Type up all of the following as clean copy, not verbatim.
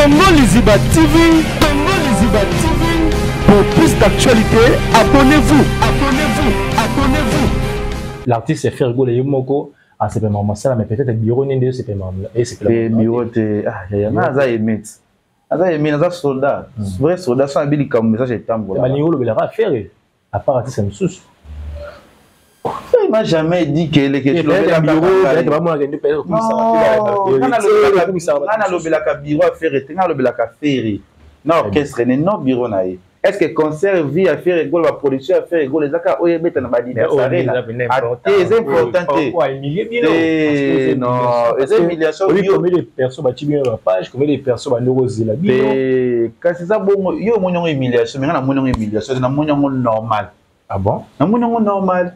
Congo Liziba TV, Congo Liziba TV. Pour plus d'actualités, abonnez-vous, abonnez-vous, abonnez-vous. L'artiste Ferre Gola ye moko asepelaka mosala, mais peut-être bureau nde esepelaka. Bureau te, ah, nga aza emeti, aza emi, naza soldat, vrai soldat. So nabi likambo, message etambola. Balingi olobelaka Ferre à part artiste mosusu. Il m'a jamais dit que les Nga nalobelaka bureau ya Ferre te, nga nalobelaka Ferre na orchestre ne, non bureau na ye. Est ce que concert vie ya Ferre Gola, baproduction ya Ferre Gola, ezaka oyo ebeta na baDidas Arena te? Eza important te, non, eza humiliation. Combien de personnes bati bino na page? Combien de personnes bandoko ozela bino? Kasi eza bongo, yo omoni yango humiliation, mais nga namoni yango humiliation te, namoni yango normal. Ah bon? Namoni yango normal.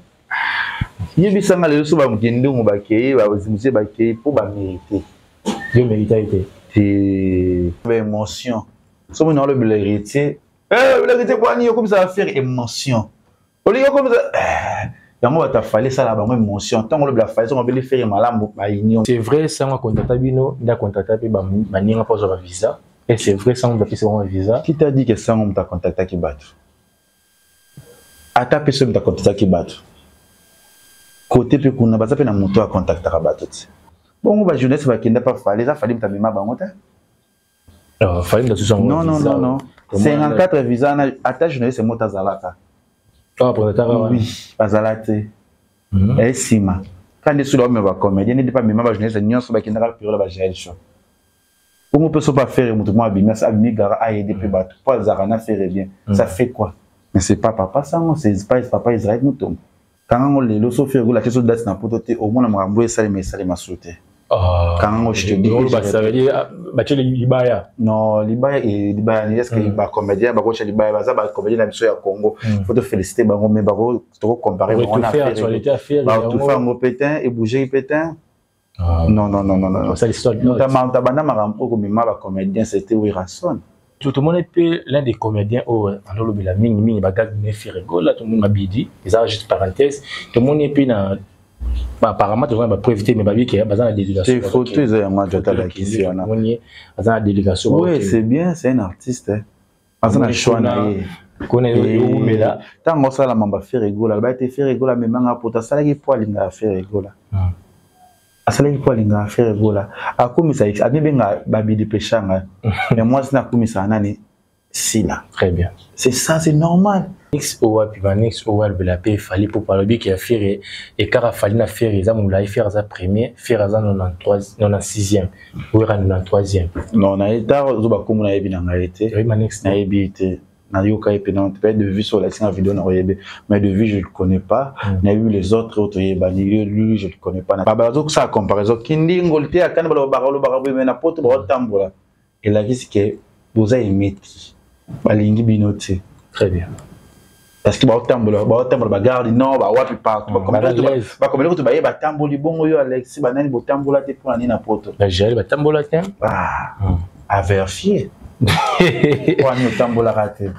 Yebisanga, lelo so bakendongo bakei, bamusicien bakei mpo bamérite. Yo mérite te? Te, baémotion so moni olobela Héritier, Héritier kwani okomisa Ferre émotion, olingi okomisa yango. Bato a Fally esala bango émotion ntango olobela Fally, songo obeli Ferre malamu, baunion. C'est vrai, sango akontata bino nde akontata mpe baninga mpo azwa bavisa, et c'est vrai, sango moto apesi bango bavisa. Qui t'a dit que sango moto akontaktaki bato? Ata mpe soki moto akontaktaki bato kote mpe kuna, baza mpe na moto akontaktaka bato te. Bongo bajournaliste bakenda mpa Fally, eza Fally moto amema bango te. Fally moto asusu yango. Non, non, non, non, 54 visa na ata journaliste moto azalaka. Oui, bazala te. Esima kandi soki bamema bacomédien nde mpe amema bajournaliste nyonso bakendaka période baGael Show. Bongo mpe so mpe a Ferre, moto moko abimi, abimi gara ayede mpe bato mpo azalaka na Ferre bien, ça fait quoi? Mais c'est pas papa sango, c'est pas papa Israël Mutombo. Kangango lelo so Ferre Gola so date na Poto te, omona makambo esalema, esalema so te. Kangango, je te dis. Batie libaya. Non, libaya, libaya ni, est ce que bacomédien bakotya libaya? Baza bacomédien na biso ya Congo, faut toféliciter bango, mais bako tokocompare bango na batufa yango peut-être ebouger peut-être. Non, non, non, non, non, banda makambo okomema bacomédien, c'était Werason. Tomoni mpe l'un des comédiens oyo andolobela mingimingi bagag ne Ferre Gola, tomoni Mabidi, eza juste parenthèse. Tomoni mpe na apparemment toza na bapreuve te, mais babiki baza na délégation. Photo eza yango, ajotalakisi wana. Baza na délégation. Oui, c'est bien, c'est un artiste, aza na choix na ye. Kuna eumela. Ntango osala mamba Ferre Gola, aloba ete Ferre Gola amemanga Poto, asalaki mpo alingaka Ferre Gola, asalaki mpo alingaka Ferre Gola. Akomisa, amibenga Babidi Peshanga, mais mwasi na akomisaka nani? Sila. Très bien. C'est ça, c'est normal. Nix owapi banix oyo alobela mpe Fally, mpo alobi ya Ferre, écart a Fally na Ferre eza molai. Ferre aza premier, Ferre aza 96e, Wera 93e. Non, na etard ozo bakombo nayebi na ngai te, nayebi te, nayoka ye mpe non, peut-être de vue sur la singa vidéo na koyebi, mais de vue je le connais pas. Nayebi les autres oyo toyebani, lui je le connais pas. Bazokosala comparaison kindingoli te, akani balobaka, olobaka boye, mais na Poto baotambola, elakisi ke boza emeti, balingi bino te. Très bien. Parce que baotambola, baotambola, bagarde non bawapi partout, bakomeli kutu baye batamboli. Bongo yo Alexi, banani botambola te mpona nini na Poto? Bagéri batambola te. À vérifier mpona nini otambolaka te.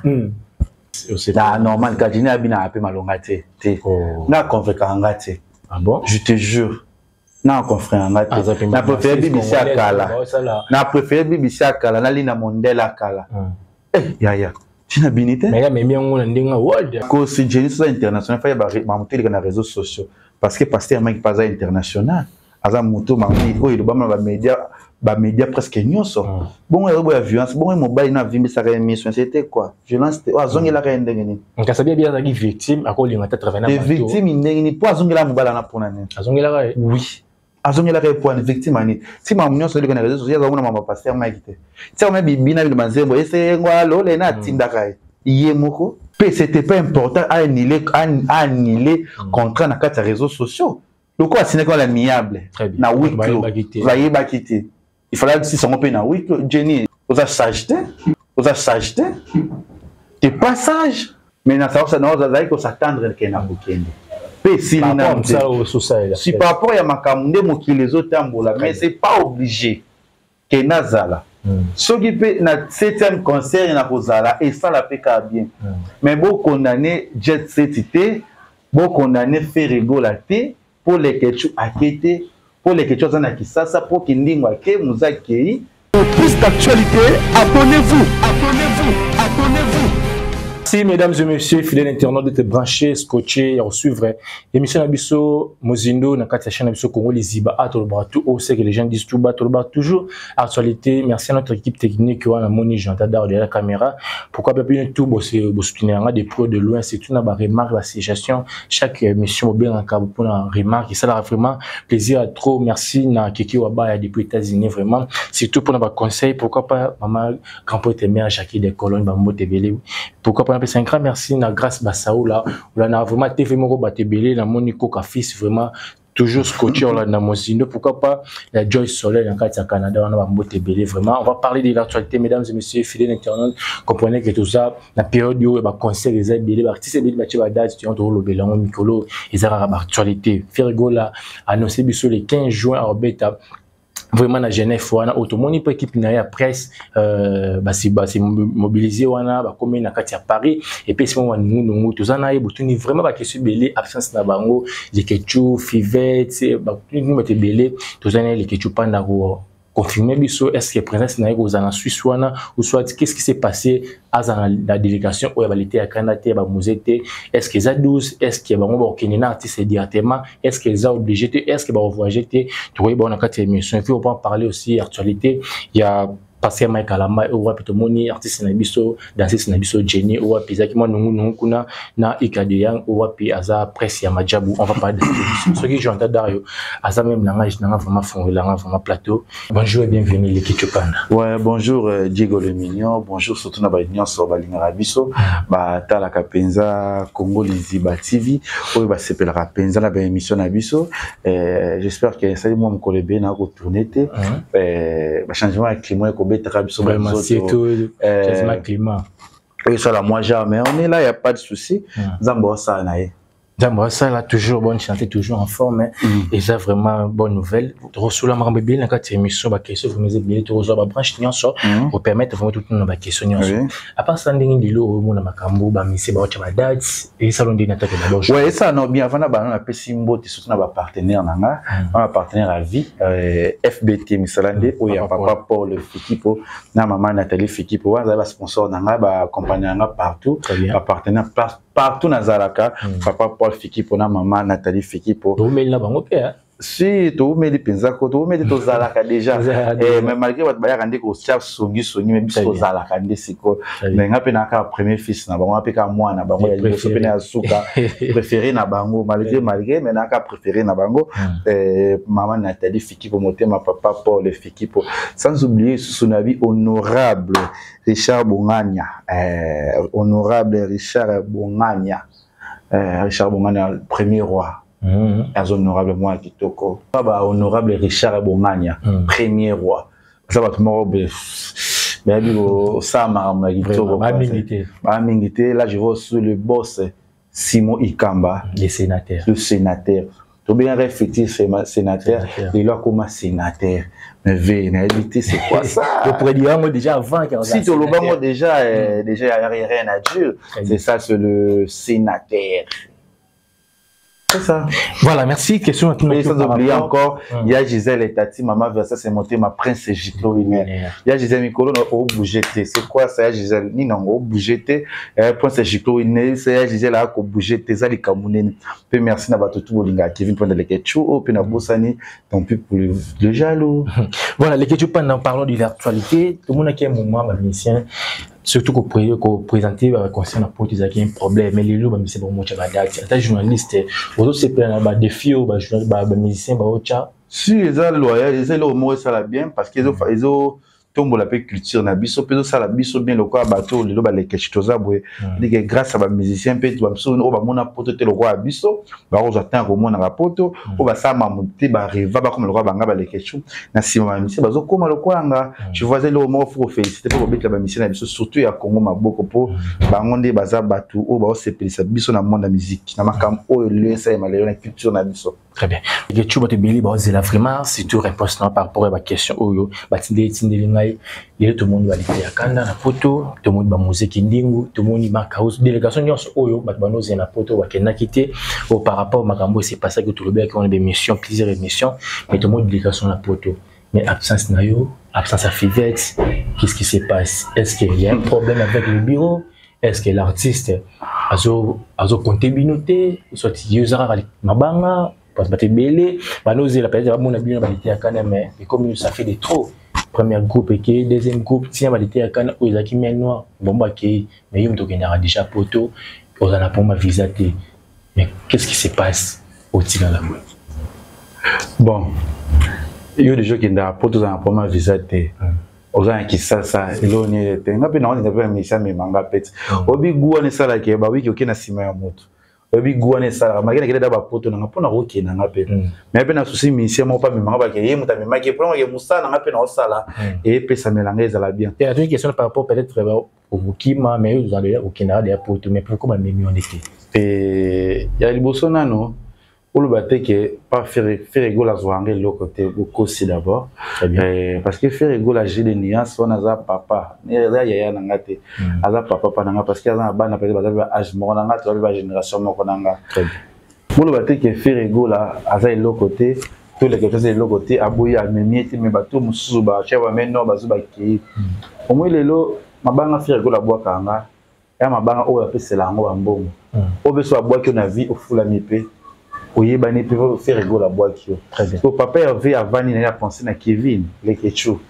Na normal kadini abinaka mpe malonga te te, nga convaincaka nga te. Ah bon? Je te jure, na confrère nga te. Na préféré BBC ya kala, na préféré BBC ya kala, nalina mondele ya kala. Yaya tina bini te. Mais amemi yango na ndenge world. Kosi Jenny soza international, fa bamoto eleka na réseaux sociaux, parce que pasteur Mike mpe aza international, aza moto oyo elobama na bamédia, bamédia presque nyonso. Bongo yango boya violence, bongo mobali no avimbisaka ye miso, c'était quoi? Violence te oyo azongelaka ye ndenge nini? Kasi abi azalaki victime, akolinga te travailler na victime ndenge nini? Mpo azongelaka mobali wana mpona nini? Azongelaka ye. Oui, azongelaka ye mpona victime ani ti makambo nyonso eleka na réseau sociaux, azamona mama pasteur Mike te, ti akoma bibina bino banzembo esengo alole na atindaka ye ye moko mpe. C'était pas important aannuler contrat na kati ya réseaux sociaux lokola asinaki wana amiable na huis clos, bayebaki te. Il fallait sisango mpe na huis clos. Jenny oza sage te, oza sage te, te pas sage, mais nazalaki kos'attendre ke na kokende mpe esili nanu te. Si par rapport ya makambo nde mokili ezotambola, mais c'est pas obligé ke nazala. Soki mpe na septième concert na kozala, esala mpe kaka bien. Mais bokondane Jet Set te, bokondane Ferre Gola te mpo Lekechu ake te, mpo Lekechu aza na Kisasa, mpo Kindingo ake, moza akei. Pour plus d'actualités, abonnez-vous, abonnez-vous, abonnez-vous. Merci mesdames et messieurs, fidèles internautes d'être branchés, scotchés et suivre l'émission na biso Mozindo na kati ya chaîne na biso Congo Liziba a toloba tout haut ce que les gens disent tout bas toloba toujours actualité. Merci à notre équipe technique wana moni Jonathan Dar derrière la caméra. Pourquoi pas bien tout bosser soutenir de près de loin, c'est tout na ba remarque, ba suggestion chaque émission bien pour la remarque et ça la vraiment plaisir à trop. Merci na Kiki Wabaya depuis États-Unis vraiment, surtout pour nos conseils. Pourquoi pas maman grand pote mère Jackie des colonnes ba mbote belé. Pourquoi pas un grand merci na Grâce Basaoula on a vraiment TV moko batebele na moni koka fils vraiment toujours scotché on na Mozindo. Pourquoi pas la Joy Soleil en kati ya Canada on a mbote belé vraiment. On va parler de l'actualité mesdames et messieurs fidèles internautes, comprenez que tout ça la période où ba concert eza ebele, ba artiste ebele batie ba date tu entre lobela ngo mikolo eza kaka ba actualité. Ferre Gola annoncé biso le 15 juin à Obeta vraiment na Genève wana oyo tomoni mpe équipe na ye ya presse basi basi mobiliser wana bakomi na kati ya Paris et puis simo nungu toza na ye botuni vraiment ba question ebele absence na bango Leketchou Fivette batuni bato ebele toza na ye Leketchou panda ko confirmer biso est-ce que présence na ye kozala na Suisse wana ou soit qu'est-ce qui s'est passé aza na la délégation oyo balite ya kanda te ba musée te, est-ce que eza 12, est-ce que bango bakokende na artiste directement, est-ce que eza obligé te, est-ce que bakovoyage te, tokoyeba wana kati ya émission. Et puis on peut en parler aussi actualité ya Pasteur Mike Alamba oyo wapi tomoni artiste na biso danseuse na biso Jenny oyo wapi ezalaki mwa nungu nungu kuna na Ika de Yang oyo wapi aza presse ya Majabu. On va parler de cette émission. Soki Jonathan Dario aza même langage nanga vraiment fongolanga vraiment plateau. Bonjour et bienvenue l'équipe Chopanda. Ouais, bonjour Diego le mignon, bonjour surtout na ba nyonso balingaka biso, ba talaka penza Congo Liziba TV oyo ba sepelaka penza na ba émission na biso. J'espère que ça moi mokolo ebele na ko tourner te. Ba changement ya climat ko betaka biso ba Vraiment, surtout changement climat. Et ça la moi jamais on est là, y a pas de souci. Nzambe osala na ye. Nzambe osala toujours bonne santé, toujours en forme, hein. Et ça vraiment bonne nouvelle. Rosula makambo ebele na kati ya émission ba question vraiment ebele to rozwa ba branche nyonso pour permettre vraiment tout na ba question nyonso. À part ça ndenge lelo omona makambo ba mise ba otya ba dates et ça ndenge na tata d'abord. Ouais, ça non bien avant na ba na pesi mbote surtout na ba partenaire na nga, na ba partenaire à vie FBT Misalande oyo ya papa Paul Fikipo na maman Nathalie Fikipo wana ba sponsor na nga ba accompagner nga partout, ba partenaire partout na zalaka, papa Paul Fikipo na maman Nathalie Fikipo. Toumeli na bango pe, hein? Si toumeli penza ko toumeli tozalaka déjà. Mais malgré bato bayaka nde kotia songi songi mais biso tozalaka nde siko. Mais nga pe na kaka premier fils na bango, nga pe kaka mwana bango ya liboso pe na ya suka préféré na bango malgré malgré mais na kaka préféré na bango. Maman Nathalie Fikipo motema papa Paul Fikipo, sans oublier susu na bi honorable Richard Bongania, honorable Richard Bongania, Richard Bongania premier roi. Azo honorable moi kitoko. Ba honorable Richard Bongania, premier roi. Ça va tout mort ben bi ça m'a kitoko. Ba mingi te. Ba mingi te. Là je vois sur le boss Simon Ikamba, le sénateur. Le sénateur. To bien réfléchir sénateur, il a comme sénateur. Mais V, na évité c'est quoi ça? Je pourrais dire moi déjà avant qu'il Si tu le bango déjà déjà y a rien à dire. C'est ça, c'est le sénateur. C'est ça. Voilà, merci. Question à tout le monde. Sans oublier encore, il y a Gisèle et Tati, maman Versa, c'est monté ma prince Giclo. Il y a Gisèle Mikolo, au bouger. C'est quoi ça, Gisèle? Ni non, au bouger. Prince Giclo, c'est Gisèle à bouger. Ça, les Camerounais. Puis merci d'avoir tout le Kevin Point de Leketchou, oh, puis Nabosani, tant pis pour le jaloux. Voilà, Leketchou, pendant parlant de l'actualité, tout le monde a un moment, ma musicien. Surtout qu'on présenter le concert na porte ezalaki un problème, mais lelo ba musicien ba mocha ba date ata journaliste ozo sepela na ba défi oyo ba journaliste ba musicien ba ocha. Si eza loyal, eza eloko moko esala bien parce que ezo tombola pe culture na biso pe ezosala biso bien lokola bato lelo balekeci toza boye. C'est-à-dire que grâce à ba musicien pe ba biso oyo bamona poto te lokola biso bakozwa temps ya komonaka poto oyo basala mamu te ba rêva bakoma lokola banga balekeci na nsima ba musicien bazokoma lokola nga. Tu vois, eloko moko faut koféliciter pe kobetela ba musicien na biso surtout ya Congo maboko po bango nde baza bato oyo baosepelisa biso na monde ya musique na makambo oyo lelo esalema lelo na culture na biso. Très bien. Et tu vas te bélir, bon, c'est la vraiment, si tu réponses non, par rapport à la question, oh, yo, bah, tindé, tindé, ngai, il tout le monde va aller à Kanda, na poto, tout le monde va musique ndingu, tout le monde va chaos, délégation nyonso, oh, yo, bah, bah, nous, na poto, bah, kena quitté, oh, par rapport à makambo, c'est pas ça que tout le bien qu'on a des missions, plusieurs émissions, mais tout le monde délégation na poto. Mais absence na yo, absence ya Fivette, qu'est-ce qui se passe? Est-ce qu'il y a un problème avec le bureau? Est-ce que l'artiste azo azo compter bino te? Soit yo oza kaka mabanga, parce que bato ebele banozela peut-être bamona bino balite ya kana, mais comme ça fait de trop. Premier groupe ekei, deuxième groupe tina balite ya kana oyo ezalaki main noire, bango bakei, mais yo moto okendaka déjà poto, oza na poma visa te. Mais qu'est-ce qui se passe otikala boye? Bon, yo déjà okendaka poto, oza na poma visa te, oza na Kisasa, eloko nini te. Nga mpe naolinga mpe bamisa amemanga mpe ti oyebi gu wana esalaka bawiki oke na nsima ya moto, oyebi gu wana esalaka make nakende da bapoto nanga mpona kokende nga mpe, mais mpe na susi musicien moko mpe amemanga, bake ye moto amemaki mpona make mosala nanga mpe naosala epesamela nga ezala bien. Une question par rapport peut-être okokima, mais oyo ozala okendaka deya poto, mais pourquoi bamemi wana te? Ya liboso nano oloba te ke pa Ferre Gola azwaka eloko te, bokosi d'abord, parce que Ferre Gola, j'ai des nuances wana, aza papa, aza yaya na nga te, aza papa pa na nga, parce que aza na bana peut-être baza ba âge moko na nga, toza ba génération moko na nga. Boloba te ke Ferre Gola aza eloko te, toleka te, aza eloko te, aboyi amemi ye te, mais bato mosusu batia bameno bazo bakei. Omoi lelo mabanga Ferre Gola abwaka nga ya mabanga oyo apesela yango bambongo, oyo mpe so abwaki yo na vie, ofulami mpe oyebani mpe Ferre Gola abwaki yo. So papa Hervé avandi na ye, apense na Kevin Lekechu,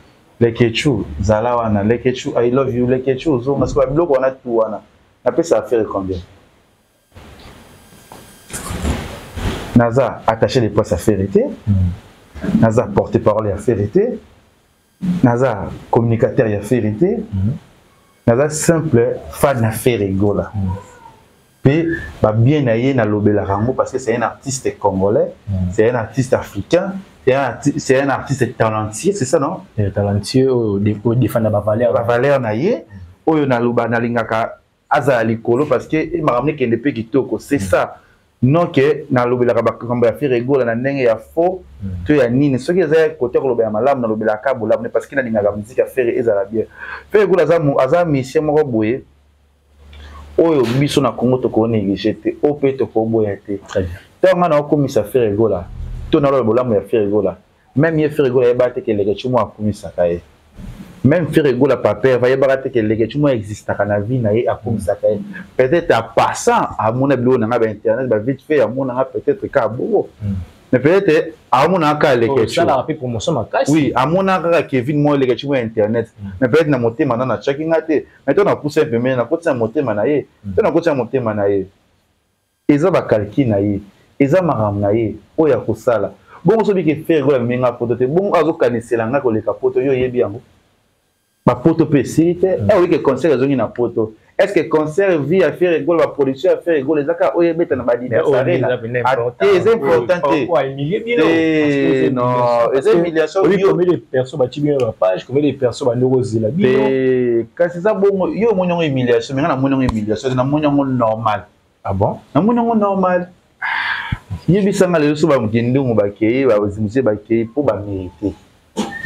Lekechu zala wana, Lekechu I love you, Lekechu ozonga. Soki babiloko wana tu wana napesa affaire combien? Naza attaché de presse ya Ferre te, naza porte parole ya Ferre te, naza communicateur ya Ferre te, naza simple fan na Ferre Gola mpe babien na ye nalobelaka yango, parce que c'est un artiste congolais, c'est un artiste africain, c'est un artiste talentueux, c'est ça non? Talentueux oyo défendre bavaleur. Bavaleur na ye oyo naloba, nalingaka azala likolo parce que makambo ekende mpe kitoko, c'est ça non? Ke nalobelaka makambo ya Ferre Gola na ndenge ya faux to ya nini. Soki eza kote koloba ya malamu, nalobelaka bolamu parce que nalingaka musique ya Ferre ezala bien. Ferre Gola aza musicien moko boye oyo biso na Congo tokonéglige te, oyo mpe tokoboya te. Ntango nga naokomisa Ferre Gola to naloba bolamu ya Ferre Gola, même ye Ferre Gola ayebaka te ke Leketchu mo akumisaka ye. Même Ferre Gola, papa ayebaka te ke Leketchu mo existaka na vie na ye, akumisaka ye. Peut-être en passant amona biloko na nga bainternet, ba vite fait amonanga peut-être kaka bongo, mais peut-être amonaka kaka Leketchu. Oui, amonaka kaka Kevin mo Leketchu mo ya internet, mais peut-être na motema na natiaki nga te. Mais to napusa pembeni, nakotisa motema na ye to nakotisa motema na ye, eza bacalcul na ye, eza makambo na ye oyo ya kosala bongo. Soki ke Ferre Gola amemi nga poto te, bongo azokanisela nga koleka poto, yo oyebi yango, bapoto mpe esili te. Oyebi ke concert ezongi na poto, est ce que concert vie ya Ferre Gola, baproduction ya Ferre Gola eza kaka oyo ebeta na baAdidas Arena te? Eza important te, non, eza humiliation. Combien de personnes bati bino na page? Combien de personnes bandoko ozela bino? Kasi eza bongo, yo omoni yango humiliation, mais nga namoni yango humiliation, namoni yango normal. Ah bon? Namoni yango normal. Yebisanga lelo so bakendongo bakei, bamusie bakei mpo bamérite.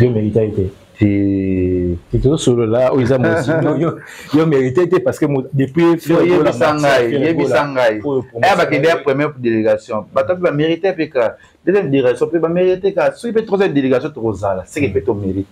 Yo mérite te? Te. Tozosolola oyo eza mozindo. Yo mérite te parce que depuis Yebisa ngai, yebisa ngai, aya bakende ya première délégation, bato mpe bamérite, mpe ka deuxième délégation mpe bamérite, ka soki mpe troisième délégation tokozala seke mpe tomérite.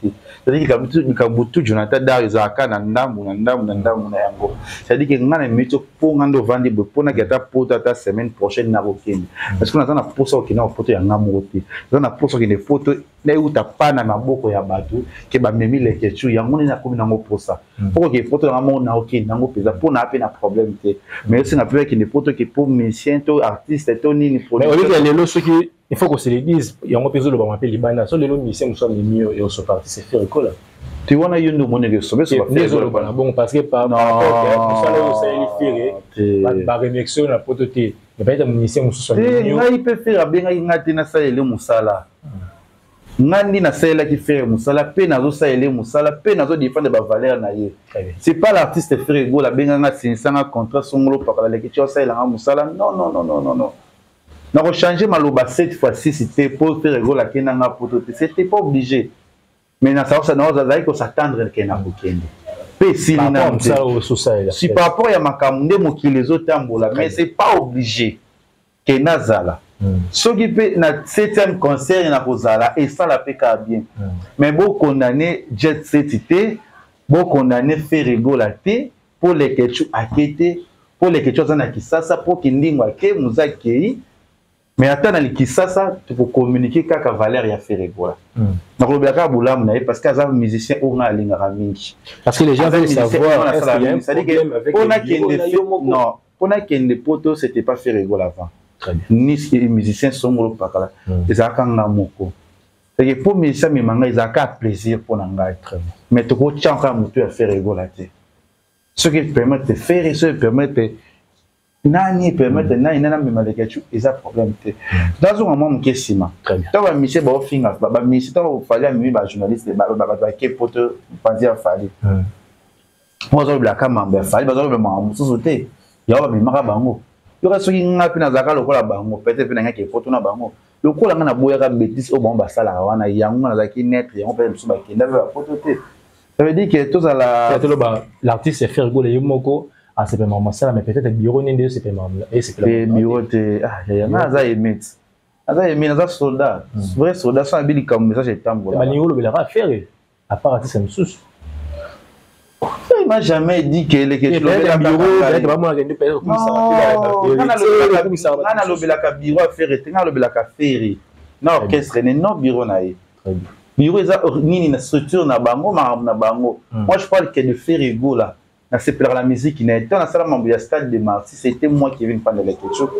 C'est-à-dire likambo tu Jonathan Dar ezalaka na ndambu na ndambu na ndambu na yango. C'est-à-dire ke ngai na mérite mpo ngai nde ovandi boye mpo naki ata poto ata semaine prochaine nakokende, parce que naza na mposa kokende na poto ya nga moko te, naza na mposa kokende poto nayuta pa na maboko ya bato ke bamemi Leketchu. Yango nde nakomi nango mposa mpo kokende poto nanga moko, naokende nango mpenza mpo na mpe na problème te, mais osenga mpe bakende poto ke mpo musicien to artiste to nini. Oleki lelo, soki il faut qu'on se le dise, yango mpe ezolobama mpe libanda, so lelo musicien mosusu amemi yo eoso parti, c'est Ferre Gola. Te, wana yo nde omoneke. Nde ezoloba na bongo parce que par rapport mosala oyo osaleli Ferre, baremercie oyo na poto te, mais peut-être musicien mosusu. Amemi yo. Ngai mpe Ferre abengaki ngai te nasalele mosala. Ngai ndi nasalelaki Ferre mosala mpe nazosalela mosala mpe nazodefendre bavaleur na ye. C'est pas l'artiste Ferre Gola abenganga, asinisanga contrat songolo pakala, leki ti osalelanga mosala. Non, non, non, non, non, non, nakochange maloba 7 fois 6 te mpo Ferre Gola akendanga poto te. C'était pas obligé, mais nazalaki kos'attendre ke na kokende mpe esili nanu te si par rapport ya makambo nde mokili ezotambola, mais c'est pas obligé ke nazala. Soki mpe na 7e concert nakozala, esala mpe kaka bien. Mais bokondane Jet Set te, bokondane Ferre Gola te mpo Leketchu ake te, mpo Leketchu aza na Kisasa, mpo Kindingo ake, Muza akei. Mais ata na Kisasa, tokocommuniquer kaka valeur ya Ferre Gola. Nakolobela kaka bolamu na ye parce que aza musicien oyo ngai alingaka mingi. Parce que les gens veulent savoir, est-ce qu'il y a un problème avec le bureau? Non, mpo nakende Poto, c'était pas Ferre Gola avant. Très bien. Ni musicien songolo pakala. Ezalaka nga moko. C'est que mpo musicien amema ngai, ezalaka plaisir mpo na ngai. Très bien. Mais tokotia kaka motu ya Ferre Gola te. Soki permettre Ferre, soki permettre nani, permettre nani nani amema Leketchu, eza problème te. Nazonga mwa moke nsima. Ntango bamusicien baofinga bamusicien, ntango Fally amemi bajournaliste, bato bake Poto, panzi ya Fally, po bazolobelaka mambo ya Fally, bazolobela makambo mosusu te. Yango bamemaka bango. Yoka, soki nga mpe nazalaka lokola bango, peut-être mpe nangaki Poto na bango. Lokola nga naboyaka bétise oyo bango basalaka wana, yango nga nazalaki neutre. Yango mpe mosusu bakenda mpe bapoto te. Ça veut dire que tozala Toloba l'artiste Ferre Gola ye moko asepelaka masala, mais peut-être bureau nde esepelaka. Bureau te. Nga aza emete, aza eme, naza soldat, vrai soldat. So nabi likambo, message etambola. Balingi olobelaka Ferre à part artiste mosusu. Il m'a jamais dit que les Nga nalobelaka bureau ya Ferre te. Nga nalobelaka Ferre na orchestre ne, non bureau na ye. Bureau eza nini na structure na bango, makambo na bango. Moi, je parle que de Ferre Gola. Nasepelaka na musique na ye. Ntango nasala mambo ya Stade de Martyr, c'était moi qui Kevin Pandela Kecho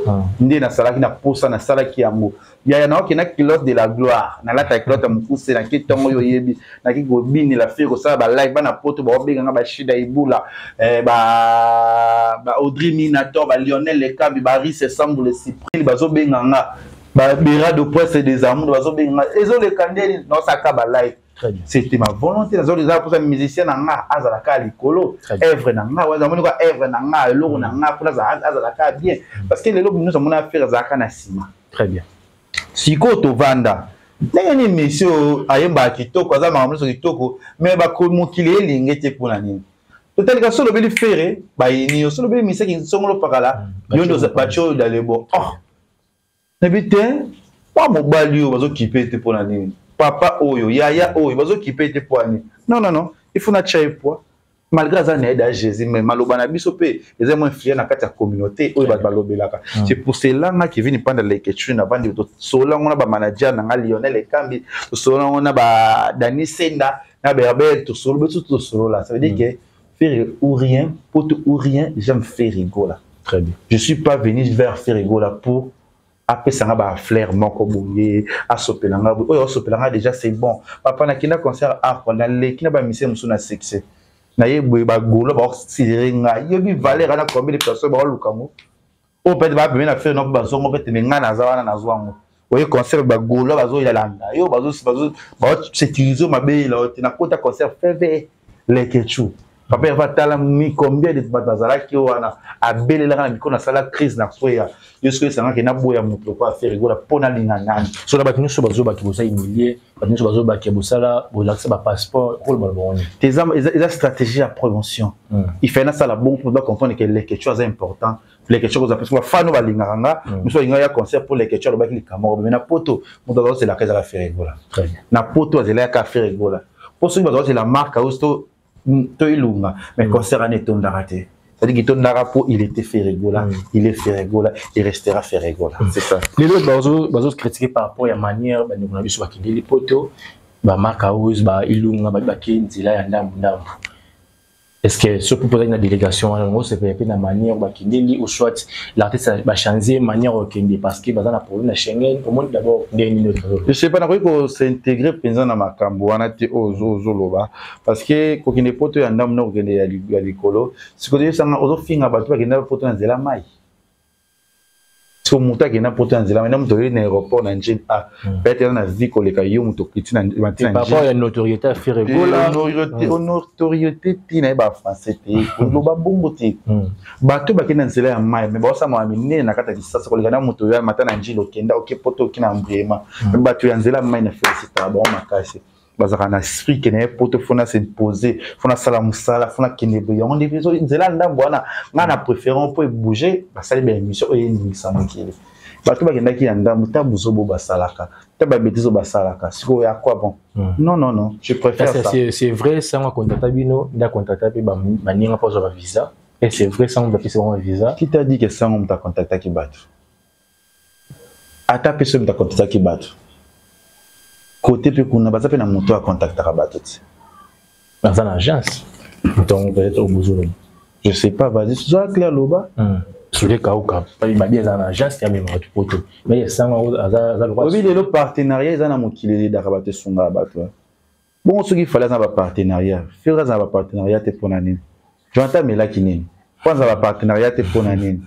nde nasalaki na posa, nasalaki yango. Yaya, naoke na culotte de la gloire, nalataka culotte ya mokuse, nake ntongo oyo oyebi, naki kobinela Ferre, kosala balive. Bana Poto baobenganga bashida Ibula, ba Audrey Minator, ba Lionel Lekambi, barise Sambule Cyprine, bazobenganga ba Berado Presse des Amours, bazobenganga ezoleka ndeni naosaka balive. C'était ma volonté. Nazo mposa musicien na nga azalaka likolo, œuvre na nga, namoni kwa œuvre na nga, eloko na nga, mpona azalaka bien, parce que lelo nyonso amoni affaire azalaka na nsima. Très bien. Sikoyo tovanda ndenge nini? Monsieur oyo ayembaka kitoko, aza makambo nyonso kitoko, mais mokili elingi te. Mpona nini? Totalika so olobeli Ferre, bayini yo. So olobeli misaki songolo pakala, yo nde batie oyo dalebo. Oh, nayebi te, mwa mobali oyo bazokipe te mpona nini? Papa oyo, yaya oyo bazokipe te mpo nini? Non, non, non, il faut natya ye poids malgré aza na ye da Jésus, mais maloba na biso mpe eza mwa influent na kati ya communauté oyo bato balobelaka. C'est pour cela nga Kevin Panda Leketchu navandi, tosola ngo na bamanager na nga Lionel Ekambi, tosola ngo na badani Senda na Berbel, tosolo biso tosolola. Ça veut dire que Ferre ou rien, Poto ou rien, j'aime Ferre Gola. Très bien. Je suis pas venu vers Ferre Gola pour apesanga bafleur moko boye, asopelanga boye. Oyo asopelanga déjà, c'est bon. Papa, nakenda concert arco, naleki na bamusicien mosusu na succès naye boye, bagolo baosidere ngai. Yobi valeur ana, combien de personnes baoluka ngo oyo peut-être bapeme na Ferre no mpe bazongo peut-être, mais ngai naza wana, nazwa yango. Oye concert, bagolo bazoyalanda yo, bazosécurize mabeyela yo te. Nakota concert feve Lekechu, papa Herve atala mi combien de bato bazalaki wana, abelelaka na mikolo, nasala crise na kweya. Yo soki esangaki naboya moto lokola Ferre Gola mpo nalinga nani? So na bato nyonso bazobaki boza humilie, bato nyonso bazobaki bosala bolakisa bapasseport, okoloba bango nini? Te, eza stratégie ya prévention. Il fallait nasala bon mpo bacomprendre que Lekechu aza important. Lekechu kozala parce que bafano balingaka nga, mosu balingaka ya concert mpo Lekechu alobaki likambo moko. Mais na Poto, moto azaozelaka ezaka Ferre Gola. Na Poto azelaka Ferre Gola, mpo soki bazozela marque oyo to Ilunga, mais concert wana etondaka te. C'est-à-dire qu'il tondaka po il était Ferre Gola. Il est Ferre Gola, il restera Ferre Gola, c'est ça. Lelo bazo critiquer par rapport ya manière bandeko na biso bakendeli Poto, bamark House, bailunga, babi bake nzela ya ndambu ndambu. Est-ce que soki mpozali na délégation wana, yango osepela mpe na manière bakendeli, ou soit l'artiste bachange manière okende parce que baza na problème na Schengen? Omoni d'abord ndenge nini? Je sais pas, nakoki kos'intégrer mpenza na makambo wana te oyo ozoloba, parce que kokende Poto ya ndambu na kokende ya likolo, sikoyo oyebisanga ozofinga bato bakenda Poto na nzela mai. Siko moto akenda Poto na nzela mai na moto oye na aéroport na Njili a peut-être eza na vie koleka yo moto okiti na Par rapport ya notoriété ya Ferre Gola. Notoriété ntina ye bafrançais te, koloba bongo te. Bato bakende na nzela ya mai, mais baosamaka minene na kati ya Kisasa koleka na moto oyo mata na Njili, okenda oke Poto, oke na Mbrema. Bato ya nzela mai na félicitaka bango makasi, bazalaka na esprit ke na ye Poto, faut na s'imposer, faut nasala mosala, faut nakende boye. Yango nde nzela ndambo wana ngai na préférant mpo ebouge. Basali baémission oyo eningisa mokili. Bato bakendaki ya ndambo ta buzobo basalaka, ta babêtises oyo basalaka sikoyo ya quoi bon. Non, non, non, je préfère ça. C'est vrai, sango akontata bino nde akontata mpe baninga mpo azwa bavisa? Et c'est vrai, sango moto apesi bango visa? Qui t'a dit que sango moto akontaktaki bato? Ata mpe soki moto akontaktaki bato, kote mpe kuna baza mpe na moto akontaktaka bato ti. Baza na agence, donc peut-être obozoloba. Je sais pas, vas-y, sois clair, loba. Sule Kauka babi eza na agence ya memaka to poto, mais sango aza lokwa. Obi lelo partenariat eza na mokili, eledaka bato, esungaka bato. Bongo soki Fally aza na bapartenariat, Ferre aza na bapartenariat te, mpona nini? Jonathan amelaki nini mpo aza na bapartenariat te? Mpona nini?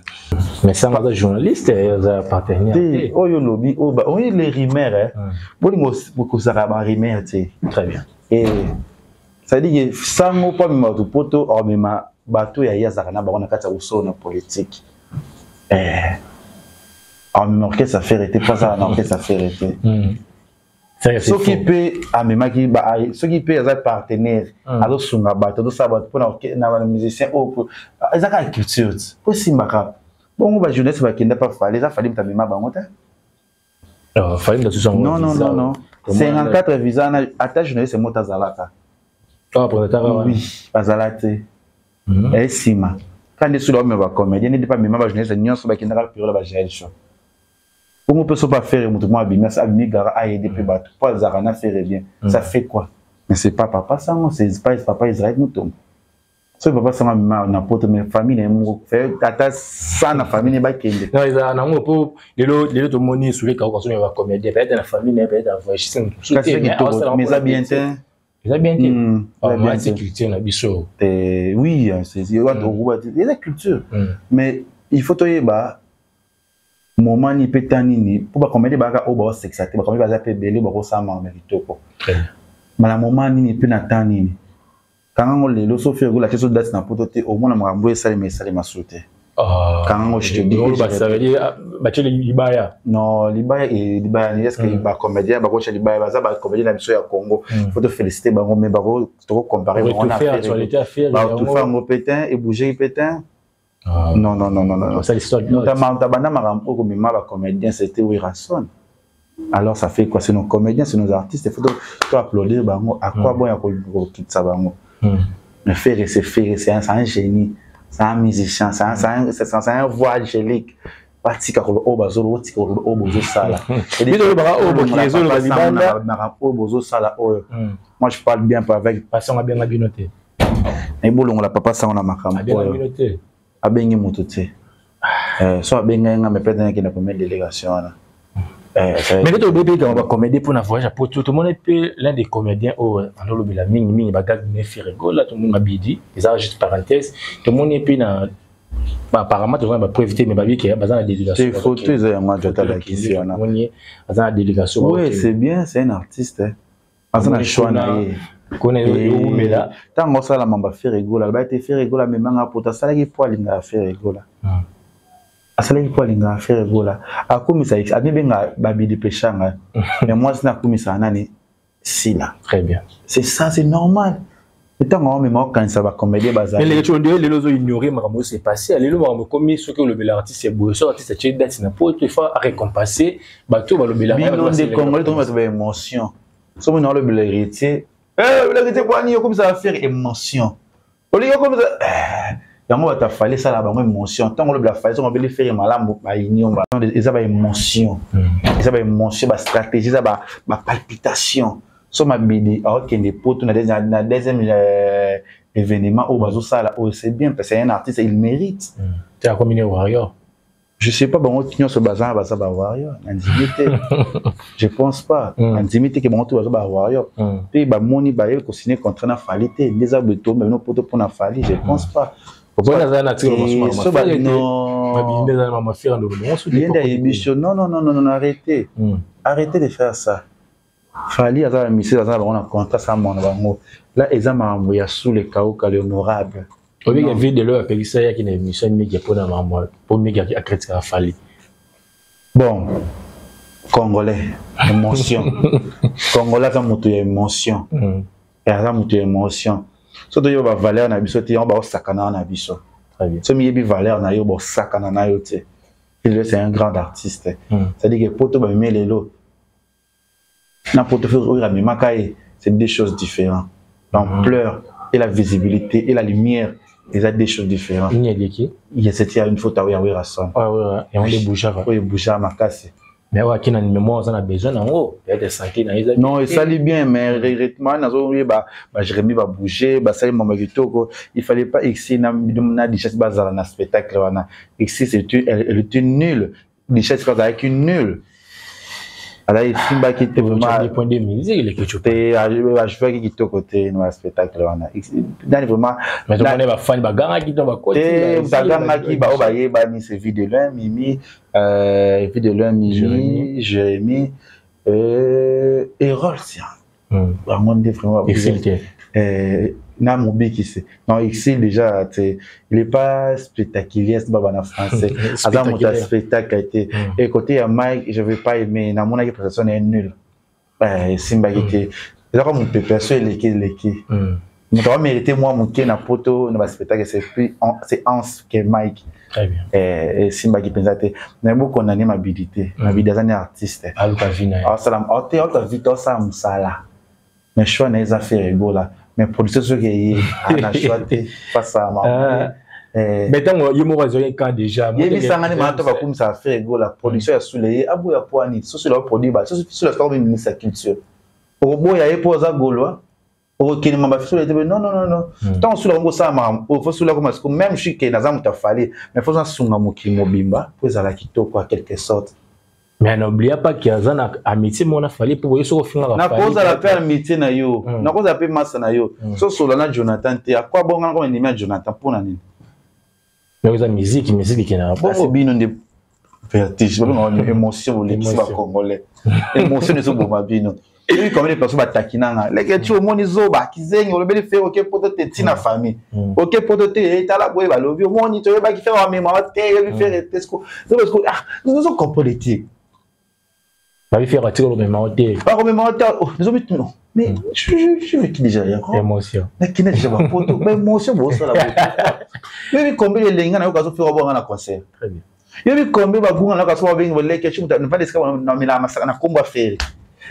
Mais sango aza journaliste, aza partenaire. Te, oyo olobi oyo, les rumeurs, bolingo kozaka barumeur te. Très bien. C'est-à-dire que sango mpo amema bato poto, amema bato ya ye azalaka na bango na kati ya bosolo na politique. Amema orchestre affaire te, mpo azala na orchestre affaire te. Soki mpe amemaki, soki mpe aza partenaire, azosunga bato, azosala bato mpona na bamusicien oyo, eza kaka culture ti po esimbaka bongo. Bajournaliste bakenda mpa Fally, eza Fally moto amema bango te. Non, non, non, non, 54 visa na ata journaliste moto azalaka. Oui, bazala te. Esima kandi soki bamema bacomédien nde mpe amema bajournaliste nyonso bakendaka période bajael show bongo. Mpe so mpe affaire moto moko abimi, abimi gara ayede mpe bato mpo azalaka na faire bien, ça fait quoi? Mais c'est pas papa sango, c'est pas papa Israël Mutombo. Soki papa sango amema na poto, mais famille na ye moko ata sa na famille ne bakende. Non, ezala nango mpo lelo lelo tomoni Sule Kauka soki bacomédien, peut-être na famille na ye, peut-être avoyage. Mais eza bien te. Eza bien te, c'est culture na biso. Oui, eza culture, mais il faut toyeba moment nini mpe ta nini mpo bacomédien bayaka oyo baosekisa te. Bacomédien baza mpe ebele, bakosala makambo kitoko, ma na moment nini mpe na temps nini. Kangango lelo so Ferre Gola so date na poto te, omona makambo esalema, esalema so te. Kangango, je te dis. Batie libaya. Non, libaya, libaya ni, est-ce que bacomédien bakotya libaya? Baza bacomédien na biso ya Congo, faut toféliciter bango, mais bako tokocompare bango na batufa yango peut-être ebouger peut-être. Non, non, non, non, non. Notamment makambo oyo komema bacomédien, c'était Werrason. Alors ça fait quoi? C'est nos comédiens, c'est nos artistes, il faut to applaudir bango. À quoi bon ya kokitisa bango? Mais Ferre, c'est Ferre, c'est un génie, c'est un musicien, c'est un, c'est un voix angélique. Batika koloba oyo bazoloba, otika koloba oyo bozosala, oyo bozosala oyo. Moi, je parle bien avec Sango abenga bino te? Nayebolongola papa sango na makambo oyo. Abengi moto te. So abengai nga, mais peut-être nakende première délégation wana. Mais nde tobebi kama bacomédien mpona voyage ya poto, tomoni mpe l'un des comédiens oyo andolobela mingimingi bagag ne Ferre Gola, tomoni Mabidi, eza juste parenthèse, tomoni mpe na apparemment toza na bapreuve te, mais babiki baza na délégation. Photo eza yango, ajotalakisi wana. Baza na délégation. Oui, c'est bien, c'est un artiste, aza na choix na ye. Kuna eumela. Ntango osala mamba Ferre Gola, aloba ete Ferre Gola amemanga poto, asalaki mpo alingaka Ferre Gola, asalaki mpo alingaka Ferre Gola. Akomisa amibenga Babidi Peshanga, mais mwasi na akomisaka nani? Sila. Très bien. C'est ça, c'est normal. Ntango amema okanisa bacomédien bazali. Lelo ozo ignore makambo oyo c'est passé. Lelo makambo ekomi, soki olobela artiste boye, soki artiste atie date na poto, il faut arécompenser bato balobela. Bino nde Congolais tokomi bato baémotion. Soki mona olobela Héritier, héritier kwani okomisa affaire émotion, olingi okomisa yango. Bato afali esala bango émotion. Ntango olobela Fally, soki obeli Ferre malamu, baunion eza baémotion, eza baémotion, bastratégie, eza bapalpitation. So Mabidi aokende poto na deuxième événement oyo bazosala oyo, c'est bien, parce que c'est un artiste, il mérite. Te akomi ne warrior. Je sais pas, bango nyonso baza, baza bawarrior, nandimi te, je pense pas. Nandimi te ke bango to baza bawarrior mpe bamoni bayebi kosigne contrat na Fally te. Nde eza boye, tomba bino poto mpona Fally, je pense pas. Ye nde ayebi so. Non, non, non, non, arrêtez, arrêtez de faire ça. Fally aza na misile, aza na bango na contrat, sa mona bango là, eza makambo ya sous le kauka, l'honorable. Obika vide lelo apekisa yaki na émission mingi mpona makambo mpo mingi akritikaka Fally. Bon, Congolais émotion, Congolais aza moto ya émotion, aza moto ya émotion. So toyeba bavaleur na biso te, yango baosakana na biso. So miyebi valeur na yo, bosakana na yo te. Vue de c'est un grand artiste. C'est-à-dire que poto bamemi lelo na poto oyo amemaka ye, c'est deux choses différentes. L'ampleur et la visibilité et la lumière eza deux choses différentes. Nini eleki? C'était une faute ya Werrason. Yango nde bougeaka. Oyo ebougeaka makasi. Mais oyo aki na mémoire, aza na besoin nango, peut-être santé na ye. Non, esali bien, mais rythme nazoyeba, baJérémi babouge, basali mama kitoko. Il fallait pas Ixi na Duchesse bazala na spectacle wana. Ixi, elle était nulle, Duchesse azalaki nulle, azalaki esimbaki te vraiment. Te, ajouaki kitoko te na spectacle wana nani vraiment. Bafani bagangaki to bakoti? Te, bagangaki bao bayebani, c'est Vue de Loin, Mimi, Vue de Loin, Mimi, Jérémy, Erol bango nde vraiment. Na mobikisi, non, Exil déjà te, il est pas spectaculaire, baba na français, aza moto ya spectacle te. Et côté ya Mike, je vais pas aimer, namonaki prestation na ye nul, esimbaki te. Ezaka mopepe so eleki eleki. Moto amérité mwa moke na poto na baspectacle, c'est plus, c'est Hans que Mike. Esimbaki mpenza te. Na bokondane Mabidi te, Mabidi aza ni artiste. Aluka vie na ye. Te, aluka vie te, osala mosala, mais choix na ye eza Ferre Gola. Mais producteur soki eye ana choix te, fasama. Mais ntango ye moko azwaki camp déjà. Yebisanga nde maa to bakumisaka Ferre Gola, production ya Sule, ye aboya po ani soso la produit ba soso la ministre ya culture, okoboya ye mpo aza Gaulois, okokende mamba Sula te? Non, non, non, non. Ntango Sula kongo osala makambo, faut Sula koma siko même chike naza moto afali, mais faut nasunga mokili mobimba mpo ezala kitoko ya quelque sorte. Mais n'oubliez pas qu'il aza na amitié moko na Fally, mpo boye soki ofingaka. Nakozala mpe amitié na yo, nakozala mpe masa na yo, sosola na Jonathan te, akwa bongana koma endimi ya Jonathan mpo na nini? Mais eza musique, musique ekendaka. Bongo bino nde vertige, babengaka émotion, bolekisi bacongolais, émotion ezoboma bino. Ebi combien de personnes bataki nanga leke ti omoni zoba kizengi, olobeli Ferre oke poto te, ntina famille oke poto te, etala boye balobi omoni toyebaki Ferre bamema te, yebi Ferre te siko ah nozo comprendre te. Babi Ferre atika olomema te. Bakomema te, nazomituna, mais je vécu déjà yango. Émotion. Nakina déjà bapoto, baémotion bosala boye. Yebi combien elenga nayoka azofera bonga na concert? Yebi combien babunga nayoka so babengi boleke navanda esika namelaka masaka na kombo afere,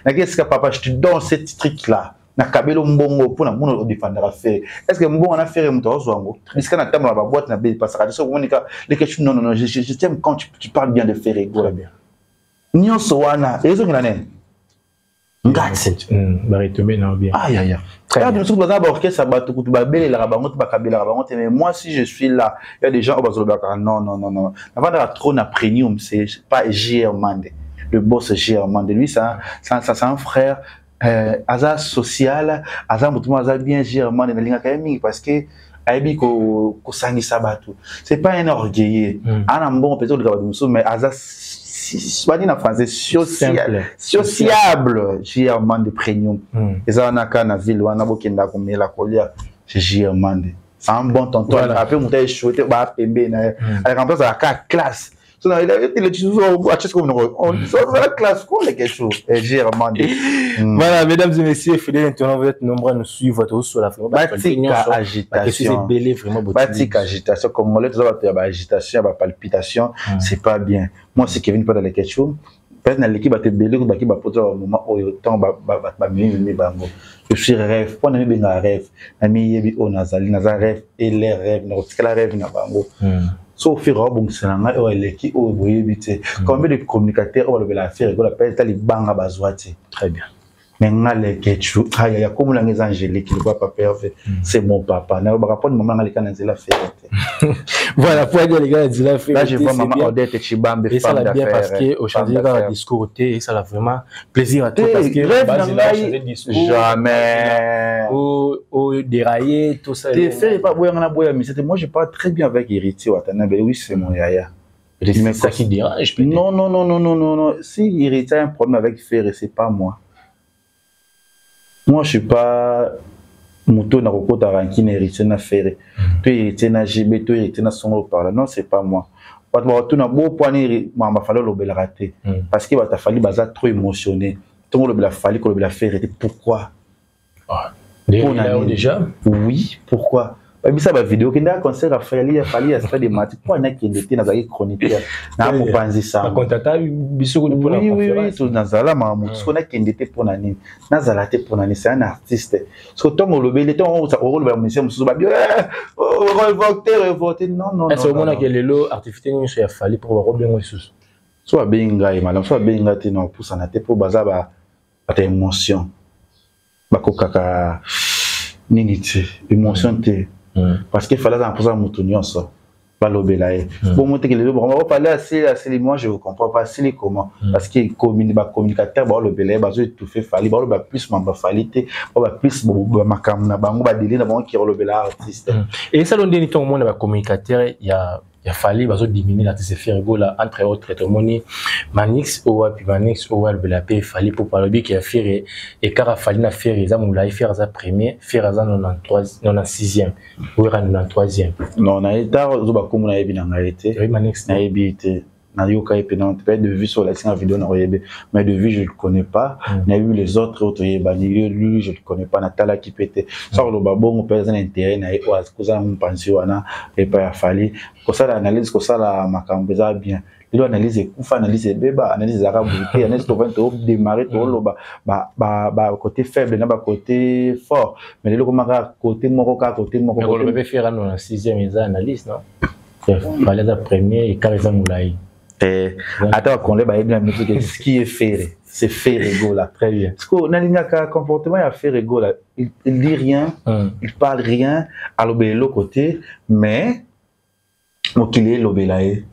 naki esika papa, je te donne ce truc là, nakabeli mbongo mpona mona odefendaka Ferre. Est ce que mbongo na Ferre moto azozwa yango bisika natambola baboîte na bepasaka te? Soki omonika leke, non, non, non, je t'aime quand tu parles bien de Ferre Gola. Nyonso wana ezongela nene ngati. Baretombe na bien. Ayaya, mosusu baza na baorchestre, bato kutu babelelaka bango te, bakabelaka bango te. Mais moi, si je suis là, il y a des gens oyo bazolobaka non, non, non, non. Navandaka trop na Premium, c'est pas JR Mande, le boss JR Mande, lui c'est un frère, aza social, aza motu moko aza bien. JR Mande, nalingaka ye mingi parce que ayebi kosangisa bato, c'est pas un orgueilleux. Ana mbongo peut-être oleka bato mosusu, mais aza bani na français sociable. JR Mande Premium eza wana kaka na ville wana, bokenda komela kolia chez JR Mande, c'est un bon tonton. Après moto aéchoué te, bapembe na ye aleka mpe azala kaka classe. So na la classe quoi, quelque chose JR Mande. Voilà, mesdames et messieurs, fidèles internautes, vous êtes nombreux à nous suivre tous sur la Batika agitation. Vraiment. Batika agitation, congolais toza bato ya baagitation, ya bapalpitation, c'est pas bien. Moi, c'est Kevin Pada le Ketchou, peut-être naleki bato ebele baki bapoto ba moment oyo ntango bamemi bango. Je suis rêve mpo na mibengaka rêve, namiyebi oyo nazali, naza rêve et les rêve nakotikala rêve na bango. So ofira obongisa na ngai oyo eleki oyo boyebi te combien de communicateur oyo balobela Ferre Gola, peut ata libanga bazwa te. Très bien. Mais nga Leketchu, aya ya kombo nanga eza Angélique lokwa papa Hervé, c'est mon papa. Nalobaka mpona mama nanga leka na nzela Ferre te. Voilà, pour dire les gars, nzela Ferre. Là, je vois maman Odette Chibambe. Et ça l'a bien parce que aujourd'hui dans discours te, et ça l'a vraiment plaisir à toi parce que rêve na ngai jamais. Au dérailler tout ça. Te, Ferre pas boyanga na boya mais moi je parle très bien avec Héritier Watanabe, oui, c'est mon yaya. C'est ça qui dérange peut-être. Non, non, non, non, non, non, non, si Héritier a un problème avec Ferre, c'est pas moi. Moi, je suis pas moto na kokota rancune Héritier na Ferre to Héritier na GB to Héritier na Songo par là. Non, c'est pas moi. Bato bakotuna bo po ani makambo Fally olobelaka te, parce que bato afali baza trop émotionné. Ntongo olobela Fally, kolobela Ferre te, pourquoi? Ah, déjà. Oui, pourquoi? Babisa bavideo okendaka concert ya Fally, ya Fally ya Stade Martyrs, mpo anakende te, nazalaki chroniqueur na mopanzi sango. Nazala maka motu, siko nakende te mpo na nini, nazala te mpo na nini? C'est un artiste. Siko ntongo olobeli, ntongo okoloba musicien mosusu, babi révolté, révolté. Non, non. Est omonaki lelo activité nyonso ya Fally mpo bakobengo lisusu? So babengi ngai malamu, so babengi ngai te, na opusana te, mpo baza bato émotion, bakokaka nini te, émotion te, parce que Fally aza na mposa motu nyonso balobela ye. Bongo teke lelo Fally asili, asili. Moi, je vous comprends pas, asili comment? Parce que bacommunicateur baolobela ye, bazo étouffer Fally, baoloba plus mambo Fally te, baoloba plus makambo na bango, badele na bango, ki olobela artiste. Esalo ndeni ntongo omona bacommunicateur ya Fally bazodiminuer l'artiste Ferre Gola, entre autres tomoni Manix oyo wapi, Manix oyo alobela mpe Fally, mpo balobi ke ya Ferre, écart ya Fally na Ferre eza molai. Ferre aza premier, Ferre aza 96e, oyo 93e. Non, na etard ozo bakombo nayebi na ngai te. Nayebi te, nayoka ye mpena peut-être de vue sur la vidéo na koyebi, mais de vue je le connais pas. Nayebi les autres oyo toyebani, lui je le connais pas, natalaki mpe te. So koloba bongo mpe aza na intérêt na ye oyo kozala mopanzi wana epai ya Fally, kosala analyse, kosala makambo eza bien. Lelo analyse ekufa, analyse ebeba, analyse ezalaka boye te. Analyse tovandi, todémarre, toloba bacôté faible na bacôté fort, mais lelo komaka côté moko, kaka côté moko. Koloba mpe Ferre 96e eza analyse? Non, Fally aza premier, écart eza molai. Ata bakongolais bayebi na biso ke ce qui est Ferre, c'est Ferre Gola. Très bien. Parce que nalingaka comportement ya Ferre Gola, il dit rien, il parle rien, alobela eloko te, mais mokili elobela ye,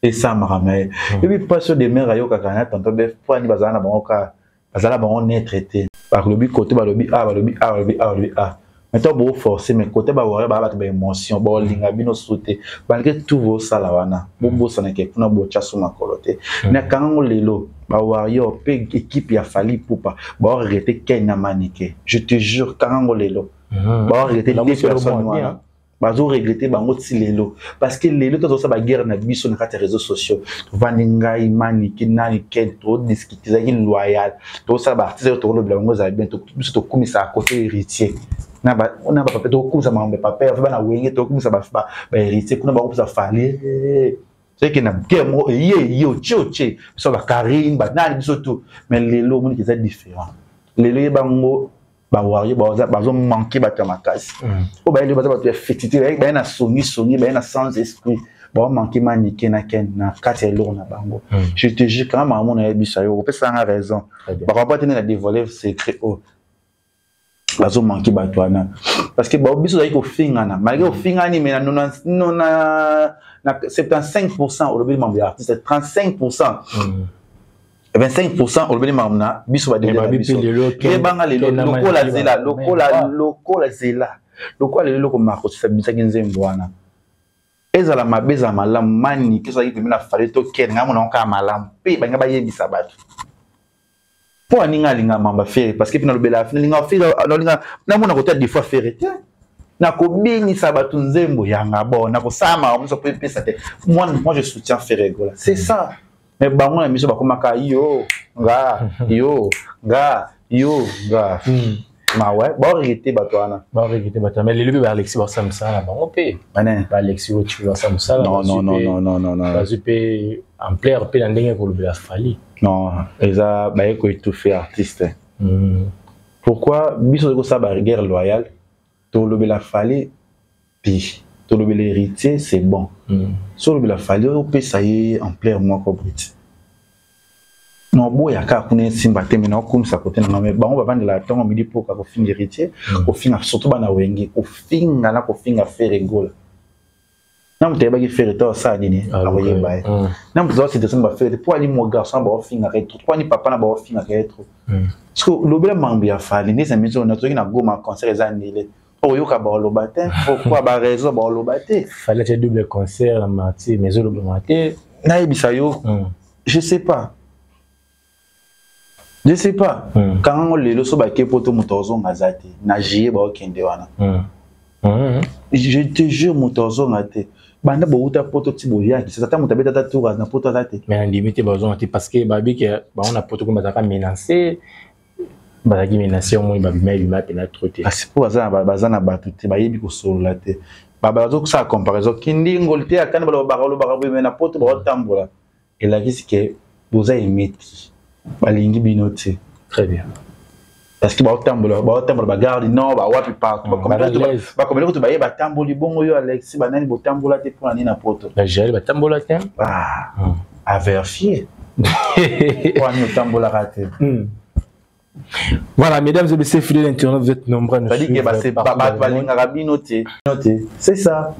esamaka na ye. Ebi mpasi de mare ayokaka na tonton Bef, mpo ani bazala na bango kaka, bazala bango neutre te. Balobi kote, balobi a, balobi a, balobi a, balobi a, mais to boforce, mais kote bawarrior baa bato baémotion, bolinga bino su te. Malgré tout bosala wana, bobosanake kuna, botya so makolo te. Mais akangango lelo bawarrior mpe équipe ya Fally Ipupa baoregretter Ken na Manike, je te jure. Kangango lelo baoregretter deux personnes wana, bazoregretter bango ti lelo, parce que lelo tozosala baguerre na biso na kati ya réseaux sociaux. Tovandi, ngai, Manike, nani, Ken, todiscute, ezalaki loyal. Tozosala baartiste oyo tokolobela bango, ezala bien. Biso tokumisaka côté Héritier na bapapa, tokokumisa makambo ya papa bana Wenge, tokokumisa bahéritier kuna, bakokumisa Fally. Soki na guerre moko eye, eye otie, otie biso bakarine, banani, biso tout. Mais lelo omoniki eza différent. Lelo yebango bawarrior bazomanquer bato ya makasi oyo bayeli, baza bato ya fetité, baye na songisongi, baye na sans esprit, baomanquer Manike na Ken na kati ya eloko na bango. Je te jure, kanga makambo nayebisa yo, opesanga raison, bakopa te nde na dévoiler secret oyo. Bazomanquer bato wana parce que biso ozali kofingana, malgré ofingani, mais na 75 olobeli mambo ya artiste, 35, 25 olobeli makambo na biso, badele na biso. Yebanga lelo lokola zela, lokola zela, lokola lelo eloko Marcos abimisaki nzembo wana, ezala mabe, ezala malamu, Manike ozalaki pembe na Fally, tokende ngai mona kaka malamu mpe balinga bayebisa bato mpo aninga alinga mamba Ferre, parce que mpe nalobela, nalinga Ferre, nalinga namona kotia des fois Ferre te, nakobinisa bato nzembo yanga, bon, nakosala makambo nyonso mpo epesa te. Moi je soutiens Ferre Gola, c'est ça. Mais bango na miso bakomaka yo nga, yo nga, yo nga. Mawe, baoregretter bato wana. Baoregretter bato, mais lelo mpe baalexi basala mosala na bango mpe. Baalexi oyo ti basala mosala. Non, non, non, non, non, non. Bazwi mpe ampleur mpe na ndenge kolobela Fally. Non, eza baye koétouffer artiste. Pourquoi biso tozi kosala baguerre loyale? Tolobela Fally te, tolobela Héritier, c'est bon. So olobela Fally, opesa ye ampleur moko brut na oboya kaka kuna, esimba te. Me naokumisa kote na nga, me bango bavandela ntongo midi mpoka kofinga Héritier, kofinga surtout bana Wenge, kofinga na kofinga Ferre Gola. Na moto ayebaki Ferre te, asala nini? Akoyeba ye. Na moto aza situation baFerre te, mpo ani mo garçon baofingaka ye trop, mpo ani papa na baofingaka ye trop. Parce que lobela makambo ya Fally nde eza miso na toki na Goma, concert eza annulé, oyoka baoloba te. Pourquoi baraison baoloba te? Fally atia double concert na Martyr, mais ezolobama te. Nayebisa yo, je sais pas, je sais pas. Kangango lelo so bake poto, moto azonga aza te. Na juillet baokende wana, je te jure, moto azonga te. Banda bouta poto ti boyaki, ata moto abeta ata tour na poto aza te. Mais nandimi te bazonga te, parce que babiki bango na poto kuna bazalaka menacé. Bazalaki menacé, omoni babima ebima mpena trop te. Kasi mpo baza na bato te, bayebi kosolola te, bazokosala comparaison kindingoli te, akani balobaka olobaka boye, na poto baotambola, elakisi ke boza emeti, balingi bino te. Très bien. Parce que baotambola, baotambola, bagarde non, bawapi partout, bakomeli kutu baye batamboli bongo. Yo Alexi, banani botambola te? Mpona nini na poto? Bagéri batambola te. À vérifier, mpona nini otambolaka te? Voilà, mesdames et messieurs, fidèles internautes, vous êtes nombreux à nous suivre. Bato balingaka bino te, c'est ça.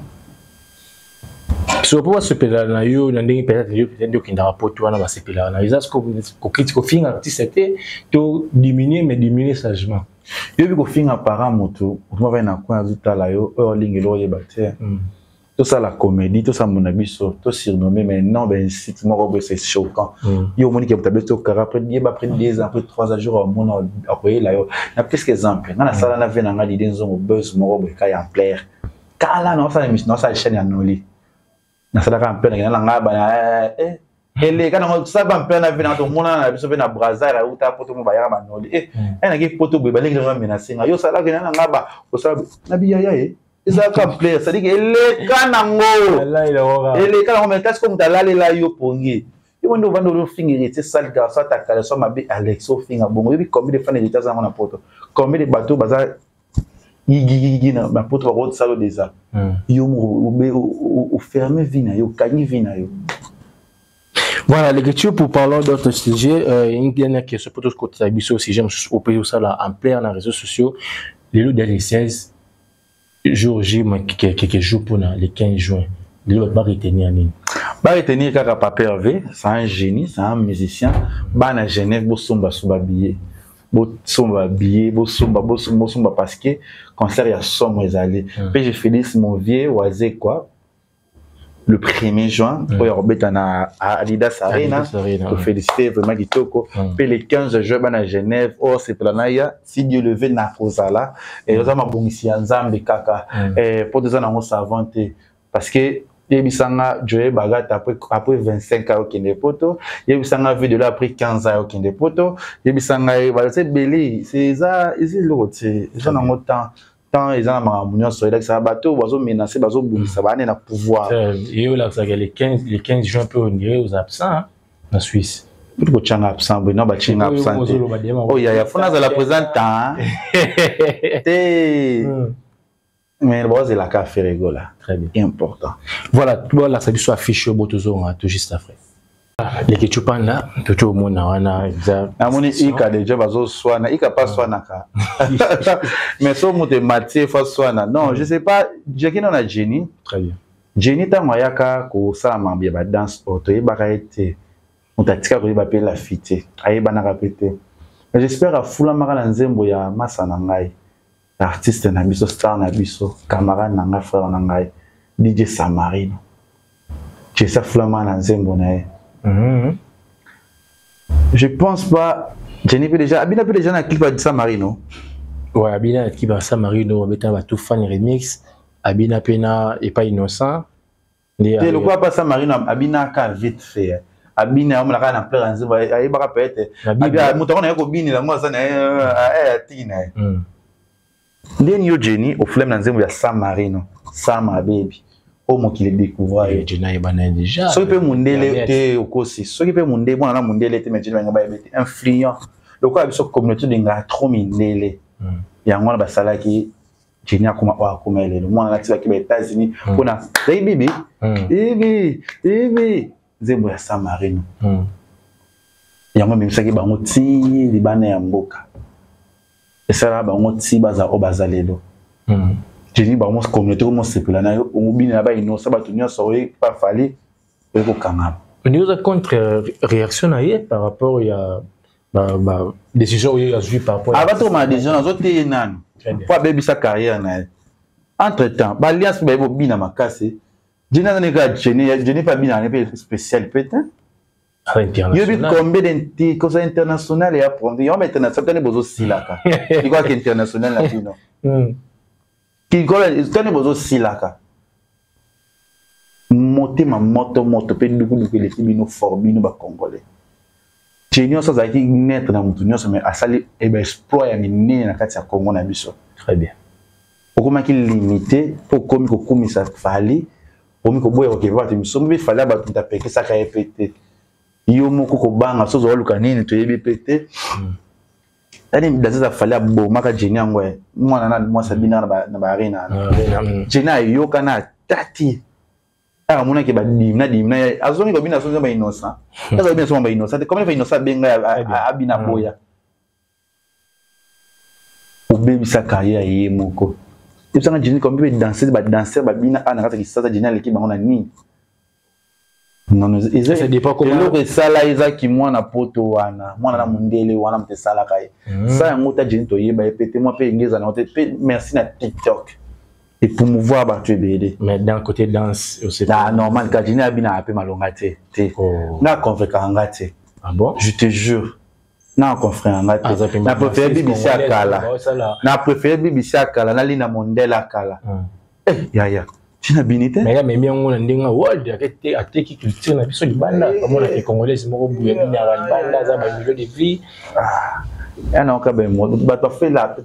So mpo basepelaka na yo na ndenge peut-être yo peut-être nde okendaka poto wana, basepelaka na yo, eza kocritiquer, kofinga artiste te, to diminuer, mais diminuer sagement. Yobi kofinga parent, moto moto mavai na coin azotala yo, oyo olingeli oyeba te. Tosala comédie, tosala mona biso tosurnommé, mais non, ben site moko boye, c'est choquant. Yo omoni ke moto abeti okara, après yeba, après 2 ans, après 3 ans, jour omona akoyela yo. Na plus qu'exemple, nga nasala na ve na nga lide nzongo buzz moko boye ka ya ampleur kala, naosala émission, naosala chaîne ya noli, nasalaka ampleur, nakenda na ngai bana eleka nango, tosala ba ampleur na ve nanga, tomonana na biso mpe na Brazar, auta poto mo bayaka banoli naki poto boye, baleki nango menace nga, yo osalaka na nga ba osala na biyaya ye, ezalaka plaire, c'est-à-dire que eleka nango, eleka nango. Mais kasi ko moto alalela yo pongi, yo nde ovandi ozofinga Héritier, sale garçon, atakala so mabe. Alex ofinga bongo, oyebi combien de fan Héritier aza yango na poto? Combien de bato baza gigigigi na poto bakosala déjà? Yo moko oferme vie na yo, okangi vie na yo. Voilà, lecture pour parler d'autres sujets. Une dernière question pour tous côtés biso si j'aime au pays ça là en plein dans les réseaux sociaux. Le le 16 jour J, quelques jours pour le 15 juin. Le va retenir nini? Ba retenir kaka Papa Hervé, c'est un génie, c'est un musicien. Bana Genève, bosomba somba billet. Bosomba billet, bosomba, bosomba, bosomba, parce que concert ya somo ezali. Puis je félicite mon vieux Oisé quoi. Le 1er juin, oyo akobeta na Adidas Arena, tofélicité vraiment kitoko. Mpe le 15 juin, bana Genève oyo osepela na ya, si Dieu le veut, na kozala. Oza mabongisi ya Nzambe kaka, mpo toza nango savant te, parce que yebisanga Joye Bagata après 25 ans okende poto, yebisanga vie de là après 15 ans okende poto, yebisanga baza ebele, eza eza eloko te, eza nango temps, temps eza na makambo nyonso elakisaka bato bazomenace, bazobundisa baane na pouvoir. Ye olakisaka le 15 juin mpe ondire oza absent na Suisse. Kuti kotyanga absent boye, no batyanga absent te, oyo yaya fo nazala présent temps te, mais baozelaka affaire egola. Très bien. Important. Voilà, bolakisa biso affiche oyo, tozonga to juste après leke cupanda toki omona wana eza. Namoni ika deja bazoswana, ika pa swanaka, mais so moto ematie fa swana, non, je sais pas, jekino na Jenny. Très bien. Jenny, ntango ayaka kosala mambo ya badanse oyo, toyebaka ye te, moto atika koyeba mpe lafi te, ayebanaka mpe te, mais j'espère afulamaka na nzembo ya masa na ngai, artiste na biso, star na biso, camarade na ngai, frère na ngai, DJ Samarino. Jesi afulamaka na nzembo na ye. Je pense pas Jenny mpe déjà abina mpe déjà na clip ya Samarino. Ouais, abina na clip ya Samarino, abeta na fan remix, abina mpe na epai Innocent. Te, lokola mpa Samarino abinaka vite fait, abina, amonaka na plaire ya nzembo, ayebaka peut-être moto yango naye kobinela yango, aza na ye atiki na ye ndeni. Yo Jenny ofulami na nzembo ya Samarino, Sama Baby, oyo mokili découvrir yo. Jenny ayebana déjà. Soki mpe mondele te, okosi, soki mpe mondele, mwana na mondele te, mais Jenny bango bayebi te, influent lokola biso communauté olingaka trop mindele, yango wana basalaki Jenny akoma oyo akoma elelo. Mwana natilaki ba États-Unis mpona zai bibi bibi bibi, nzembo ya Samarino, yango ememisaki bango ti libanda ya mboka, esalaka bango ti baza oyo baza lelo. Jenny, bango communauté komosepela na yo, obina na bainosa, bato nyonso oye bafali oye kokangama. Ondire oza contre réaction na ye par rapport ya ba décision oyo azwi par rapport. Abatokoma na décision, azoteye nanu po abebisa carrière na ye. Entre temps baalliance mpe baye bobina makasi. Jenny aza neka, Jenny, Jenny mpe abinaka ne mpe spécial mpe te. Yobi combien de koza international ya prendre yango, international tani bozosilaka likwaka international na bino kikola tani bozosilaka motema moto moto mpe dukuduku eleki bino fort, bino bacongolais. Che nyonso azalaki neutre na motu nyonso, mais asali baexploit ya minene na kati ya Congo na biso. Très bien. Okomaki limité mpo okomi kokumisa Fally, okomi koboya kokende bato miso mpe Fally ya bato moto apekisaka ye mpe te. Yo moko kobanga soki ozoluka nini toyebi mpe te. Yani danseuse afali abomaka Jenny yango ye mwana na mwasi abinaka na baarena wana. Jenny ayoka na atati amonaki badimna dimna azongi kobina azongi ba innocent, aza bina soma ba innocent te. Comment fa innocent abenga abina boya obebisa carrière ye moko. Ebisanga Jenny comme mpe danseuse, badanseur babina a na kati ya Kisasa, Jenny aleki bango na nini? Non, eloko esala ezaki mwana poto wana, mwana na mondele wana, moto esalaka ye sa yango ta Jenny toyeba ye pe te. Mwa mpe enge ezala yango te mpe merci na TikTok et promouvoir bato ebele. Mais d'un côté danse aussi. Ah, normal ka Jenny abinaka mpe malonga te te. Nga convaincaka nga te. Ah bon? Je te jure, na confrère nga te. Na préféré BBC ya kala, na préféré BBC ya kala, nalina mondele ya kala. Eh yaya, tina bini te. Mais amemi yango na ndenge world, ateki culture na biso libanda. Bamonaka congolaise moko boye abinaka libanda, aza bamillion de vie. Ya na oka bato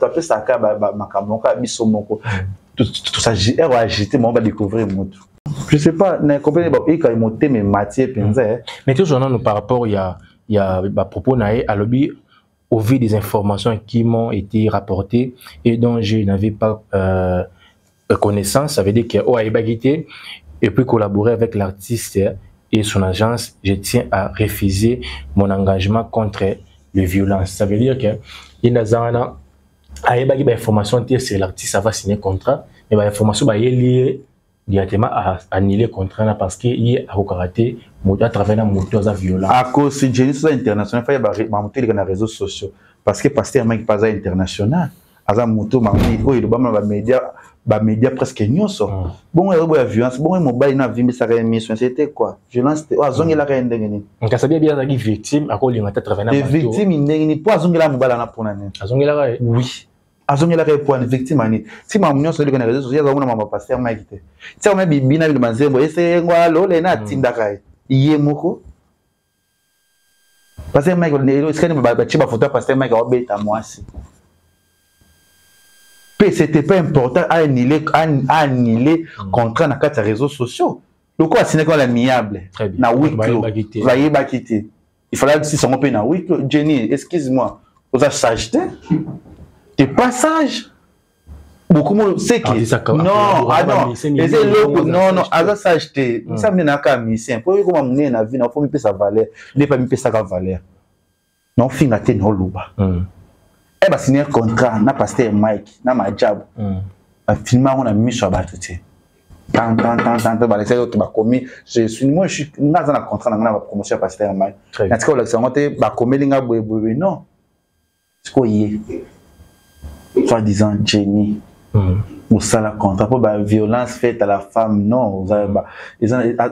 bapesaka makambo oka biso moko ero agité moko badécouvrir motu, je sais pas, na comprendre eka motema ematie mpenza. Mais toujours nano par rapport ya bapropos na ye, alobi: au vu des informations qui m'ont été rapportées et dont je n'avais pas connaissance, ça veut dire que oh, ayebaki, et puis collaborer avec l'artiste et son agence, je tiens à refuser mon engagement contre les violences. Ça veut dire que il n'a ayebaki ba information te sur l'artiste, ça va signer contrat, mais ba information ba lié directement à annuler contrat là parce que ye akokaka te moto à travers na moto aza violent. À cause Jenny soza international, fa bamoto eleka na réseaux sociaux parce que pasteur Mike mpe aza international, aza moto oyo elobama na bamédia, bamédia presque nyonso. Bongo yango boya violence, bongo mobali na avimbisaka ye miso, c'était quoi? Violence te? Oyo azongelaka ye ndenge nini? Kasi abi azalaki victime, akolinga te travailler na victime ndenge nini? Mpo azongelaka mobali wana mpona nini? Azongelaka ye. Oui, azongelaka ye po victime ani ti makambo nyonso eleka na réseau sociaux, azomona mama pasteur Mike te. Ti akoma bibina bino banzembo esengo alole na atindaka ye ye moko pasteur Mike. Esika nini batie bafoto ya pasteur Mike aobeta mwasi? Mpe c'était pas important annuler contrat na kati ya réseaux sociaux lokola asinaki wana amiable na huis clos, bayebaki te. Il fallait sisango mpe na huis clos. Jenny, excuse moi, oza sage te, t'es pas sage beaucoup. C'est que non, ah non, eza eloko, non non, aza sage te. Misa minene aka musicien mpo oyekoma monene na vie na fo mipesa valeur nde pa mipesaka valeur na ofinga te na oloba. E basigner contrat na pasteur Mike na Majabu, bafilme yango na miso ya bato te. Tan tan tan tan tan, balakisaki oke bakomi je suis, moi je suis, nga aza na contrat na nga na bapromotion ya pasteur Mike, natika kolakisa yango te. Bakomeli nga boye boye, non. Sikoyo ye soi disant Jenny osala contrat mpo baviolence faite à la femme, non,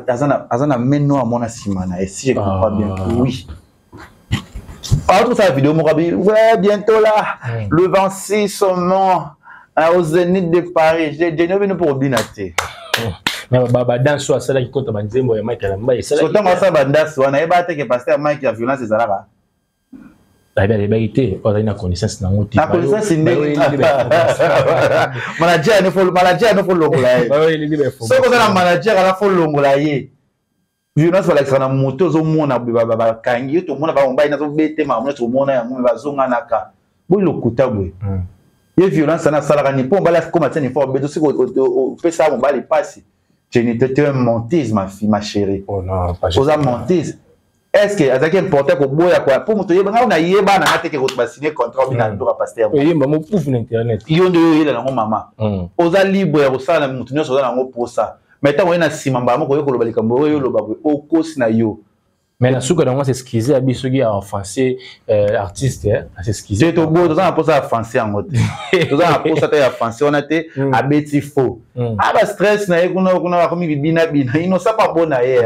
aza na main noire mona nsima na ye, si je comprends bien. Oui, alors vidéo moko abi ouais, bientôt là, le 26 non, au Zénith de Paris. Jenny obino mpo kobina te. Mais badanse oyo asalaki kota banzembo ya Mike Alamba. Esalaki ntango asala badanse wana, yeba te ke pasteur Mike ya violence ezalaka. Ayebi, alebaki te, oyo azali na connaissance nango te. Na connaissance ndenge manager ano fo longola ye. Soki oza na manager ala fo longola ye. Violence balakisaka na moto, ozomona bakangi yo, tomona bamobali nazobetema nyonso, omona yango bazonganaka boye, lokuta boye. Ye violence wana asalaka ni mpo mobali akoma tia ni fo obeto. Soki opesaka mobali mpasi, Jenny, tu es menteuse, ma fille, ma chérie. Oh non. Oza menteuse. Est-ce que azalaki important koboya kwa mpo moto oyeba ngai nayeba na nga te ke basigne contrat obina ndoka pasteur? Oyemba mo pouf na internet. Yo nde oyela nango mama. Oza libre ya kosala na moto nyonso oza nango posa, mais ntango oye na nsima mbala moko oye koloba likambo oyo oloba boye, okosi na yo. Mais na suka nango s'excuse abi soki a offensé artiste, as'excuse. Te, toboyo, toza na mposa ya français yango te, toza na mposa te ya français wana te. Abeti faux a bastress na ye kuna kuna, bakomi bibinabina inosa pa bo na ye.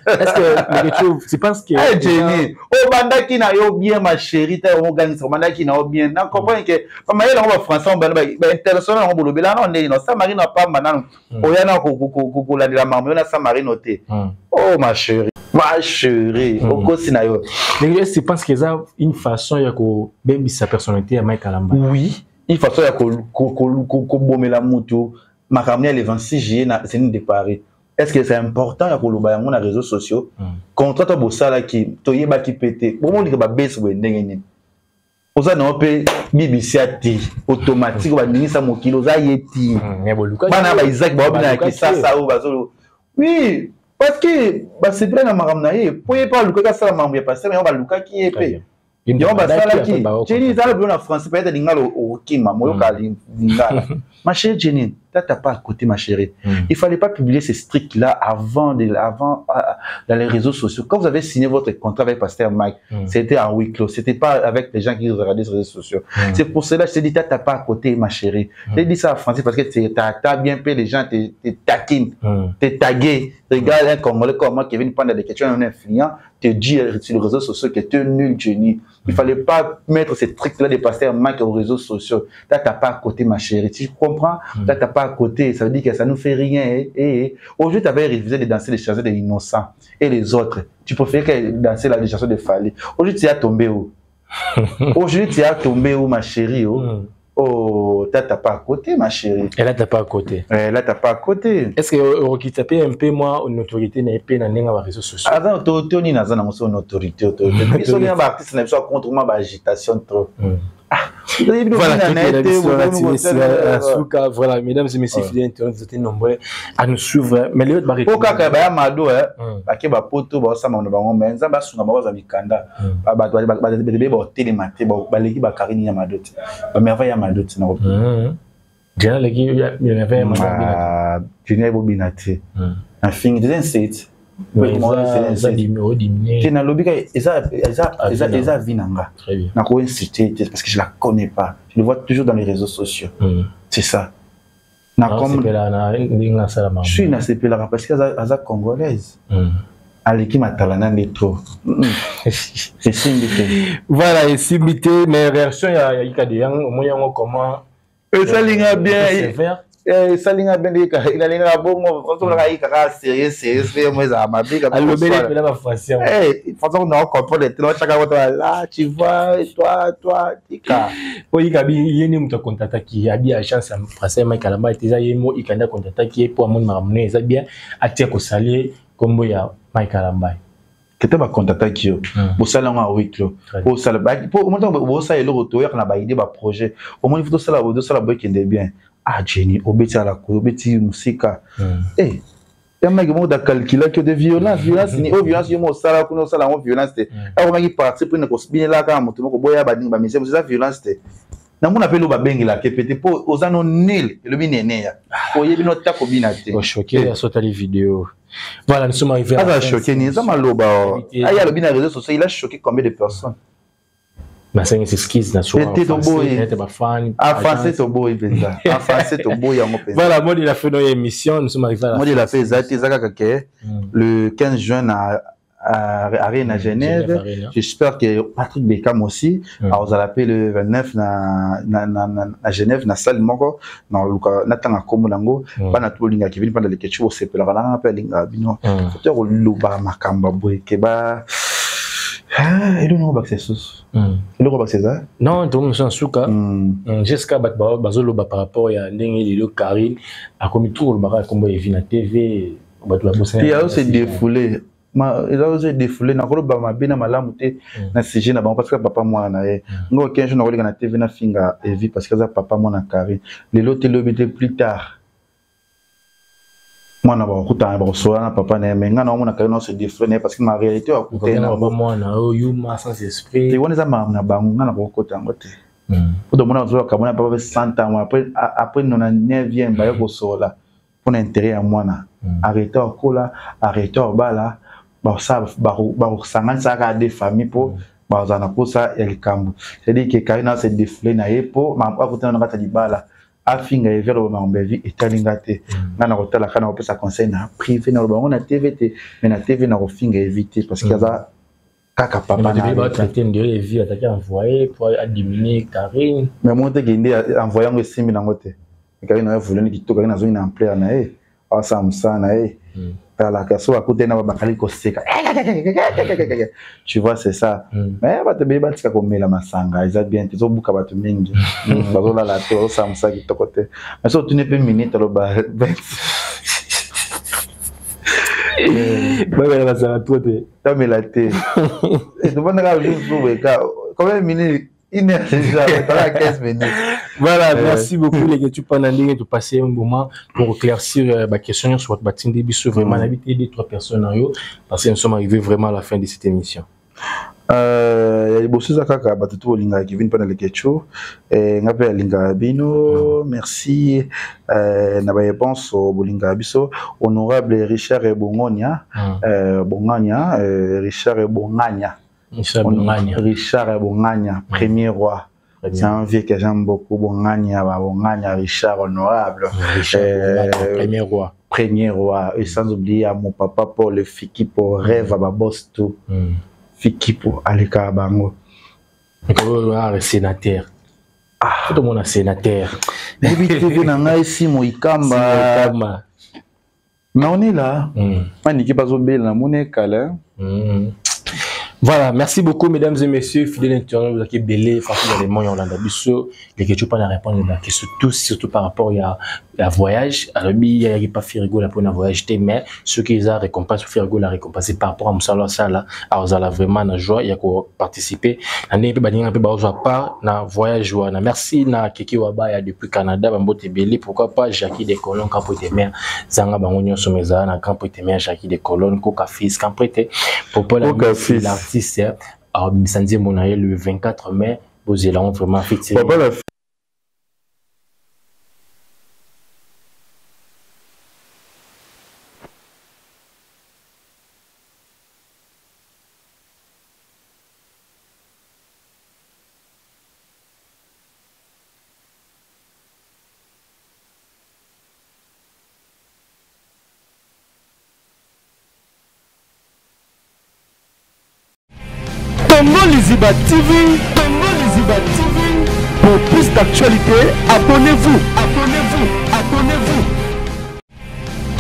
Est-ce que tu penses que Hey, Jenny, obandaki na yo bien, ma chérie, ta ogangisa, obandaki na yo bien, na comprendre ke bamayele yango bafrançais bainternational yango bolobela nano ndenge no sa marino apamba nano oya na kolandela makambo yo na sa marino te. Oh ma chérie. Ma chérie, okosi na yo. Est-ce que tu penses que eza une façon ya kobebisa personnalité ya Mike Kalamba? Oui, une façon ya kobomela mutu makambo ya le 26 juillet na Zénith de Paris. Est-ce que c'est important ya koloba yango na réseaux sociaux? Contrat to bosalaki, toyebaki pe te. Bomonike babesi boye ndenge nini? Oza na yo mpe BBC ati automatique baningisa mokili, oza ye ti bana ba Isaac baobina ya Kisasa oyo bazolo. Oui, parce que basepela na makambo na ye, po ye mpe alukaki asala makambo ya pasteur, yango balukaki ye mpe yango basalaki. Jenny, ezala bilo na français, peut-être lingala okima moyoka lingala. Ma chérie Jenny, t'as pas à côté, ma chérie. Il fallait pas publier ces trucs là avant dans les réseaux sociaux. Quand vous avez signé votre contrat avec Pasteur Mike, c'était en huis clos, c'était pas avec les gens qui regardaient sur les réseaux sociaux. C'est pour cela que je t'ai dit, t'as pas à côté, ma chérie. J'ai dit ça en français parce que t'as bien payé, les gens te taquinent, te taguent. Regarde un Congolais comme moi qui vient prendre des questions, un influent, te dit sur les réseaux sociaux que tu es nul, Jenny. Il fallait pas mettre ces trucs-là de Pasteur Mike aux réseaux sociaux. T'as pas à côté, ma chérie. Tu comprends? T'as pas à côté. Ça veut dire que ça nous fait rien. Et aujourd'hui, tu avais refusé de danser les chansons de Innocent et les autres. Tu préférais que danser la chanson de Fally. Aujourd'hui, tu as tombé où? Aujourd'hui, tu as tombé où, ma chérie? Oh, oh, t'as pas à côté, ma chérie. Et là, t'as pas à côté. Et là, t'as pas à côté. Est-ce que okitape un peu moi une autorité n'est pas dans les réseaux sociaux? Avant, autorité, on est dans une autorité, autorité. Ils sont bien artistes, ils sont contre moi, agitation trop. Ah, voilà, voilà, mesdames et messieurs, fidèles internautes, vous êtes nombreux à nous suivre. Mais les autres barrières. Pourquoi que ba mado hein, ba ke ba poto ba sama na bango mais nzamba sunga ba za mikanda. Ba ba ba ba ba télématé ba ba leki ba karini ya mado. Ba merveille ya mado na ko. Jena leki ya merveille ya mado. Ah, jena bo binate. Na fingi des insectes. Te nalobi ka eza vie na nga. Nako insulter parce que je la connais pas. Je le vois toujours dans les réseaux sociaux. C'est ça. Na comme je suis nasepelaka parce que aza congolaise. Aleki matala na nde trop. Esimbi te. Voilà, esimbi te, mais réaction ya Ika de Yang, omoni yango comment? Esalinga bien. Esalinga bien ndenge nalingaka bongo, ozomonaka ye kaka sérieux sérieux mpe mo ezala mabe. Alobeli mpena bafrançais. Façon na comprendre te, chaka moto là, tu vois, toi toi tika. Po Ika bi ye nde moto akontataki abi agence ya français Mike Kalamba ete eza ye mo Ika nde akontataki ye po amoni makambo ne eza bien, atia kosalie kombo ya Mike Kalamba. Kete bakontataki yo, bosala yango ya huis clos, osala po omoni bosala eloko, toyaka na baidée, baprojet, omoni fo tosala boye, tosala boye, ekende bien. Ah Jenny, obeti ala ko obeti mosika. Eh ya Mike moko takalkulaki yo de violence, violence ni oyo violence yo mo osala kuna, osala yango violence te. Akomaki parti mpona kobinelaka kaka moto moko boya baninga bamise mosu, eza violence te. Namona mpe elo babengelaka pe te mpo oza no nul, elobi neneya oyebi no ta kobina te. Ochoqué asotali vidéo. Voilà, nous sommes arrivés à la fin. Choqué ni eza maloba ayi alobi na réseaux sociaux, il a choqué combien de personnes? Basengi s'excuse na sote toboyi en français, toboyi mpenza en français, toboyi yango mpenza. Voilà, mot de la fin de l'émission, nous sommes arrivés à la mot de la fin. Eza te, eza kaka ke le 15 juin na Arena Genève. J'espère que Patrick Beckham aussi, azala pe le 29 na Genève, na salle moko, na luka natanga kombo nango. Bana to linga Kevin panda le kechu osepelaka nanga mpe alingaka bino. Faut koloba makambo boye ke ba eloko nango bakisa lisusu, eloko bakisa eza. Non, tokomi na suka. Jusqu'à bato bazoloba par rapport ya ndenge lelo Karine akomi trop kolobaka kombo Evi na TV, bato babosana. Azo se défoulé, eza se défoulé. Nakoloba mabe na malamu te na sujet na bango parce que papa mwana na ye ngo 15 jours nakoleka na TV nafinga Evi parce que aza papa mwana Karine lelo te, lobi te, plus tard mwana bakokutana, bakosola na papa na ye. Mais ngai naomona Karine se défoulé na ye parce que ma réalité akutana mwana oyo yuma sans esprit. Te, wana eza makambo na bango, ngai nakokota yango te. Po tomona bazolaka mona papa 100 ans après 99e baye kosola mpona intérêt ya mwana. Arrête akola, arrête obala, bakosanganisa kaka de famille mpo bazala na posa ya likambo. C'est-à-dire que Karine ase défoulé na ye mpo akutana na kati ya libala, afinga Evi, aloba makambo ya vie etalinga te. Ngai na kotala kaka na kopesa conseil na privé, na loba yango na TV te, mais na TV na kofinga Evi te parce que aza kaka papa na batraité ndire Evi ataki envoyé pour adiminuer Karine. Mais mo te kende envoyé yango, esimbi nango te. Karine ayo voleni kitoko, Karine azongi na ampleur na ye, asala mosala na ye. Talaka so bakutani na babakali koseka, tu vois, c'est ça. Mais bato ebele batika komela masanga, eza bien te, ezobuka bato mingi, bazolala te, bazosala mosala kitoko te. Mais so otuni mpe minute, aloba 20. Babela bazala trop te. Tamela te, tobandaka jour boyeka combien de minutes? Une heure déjà, à 15 minutes. Voilà, merci beaucoup les gars. Tu peux aller de passer un moment pour éclaircir ma question sur batindi biso vraiment habité deux trois personnes en yo parce que nous sommes arrivés vraiment à la fin de cette émission. Ya liboso eza kaka bato to bolingaka Kevin mpo na Leketcho, nga mpe alingaka bino. Merci na baréponse bolingaka biso. Honorable Richard Bongonia, Bongania, Richard Bongania. Richard Bongania. Richard Bongania, premier roi. C'est un vieux que j'aime beaucoup. Bongania, Bongania, Richard honorable. Richard Bongania, premier roi. Premier roi. Et sans oublier à mon papa Paul Fikipo, rêve à boss tout. Fikipo, Aleka Bango. Sénateur. Ah. Tout le monde est sénateur. Nayebi TV na ngai Simo Ikamba. Mais on est là. Maniki bazobela namoni ekala. Voilà, merci beaucoup mesdames et messieurs, fidèles internautes, vous avez belé, partout dans les mondes, Yolanda Bisso, les questions pas à répondre à la question tous, surtout par rapport à voyage. Alors, il y a pas Ferre Gola pour un voyage, mais ceux qui ont récompense, Ferre Gola récompense par rapport à Moussa Sala, alors vous allez vraiment la joie, il y a quoi participer. L'année, il y a un peu part na voyage, na merci na Kiki Wabaya depuis Canada, Bambote Belé, pourquoi pas Jackie de Colonne, Campo de Mer, Zanga Bangonio Someza, na Campo de Mer, Jackie de Colonne, Coca Fils, Campo de Popo la Coca Fils. L'artiste, alors, Sandy Monaye, le 24 mai, vous allez vraiment fixer. Papa la Congo Liziba TV, Congo Liziba TV. Pour plus d'actualités, abonnez-vous, abonnez-vous, abonnez-vous.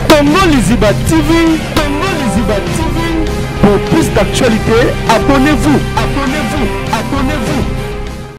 Congo Liziba TV, Congo Liziba TV. Pour plus d'actualités, abonnez-vous, abonnez-vous, abonnez-vous.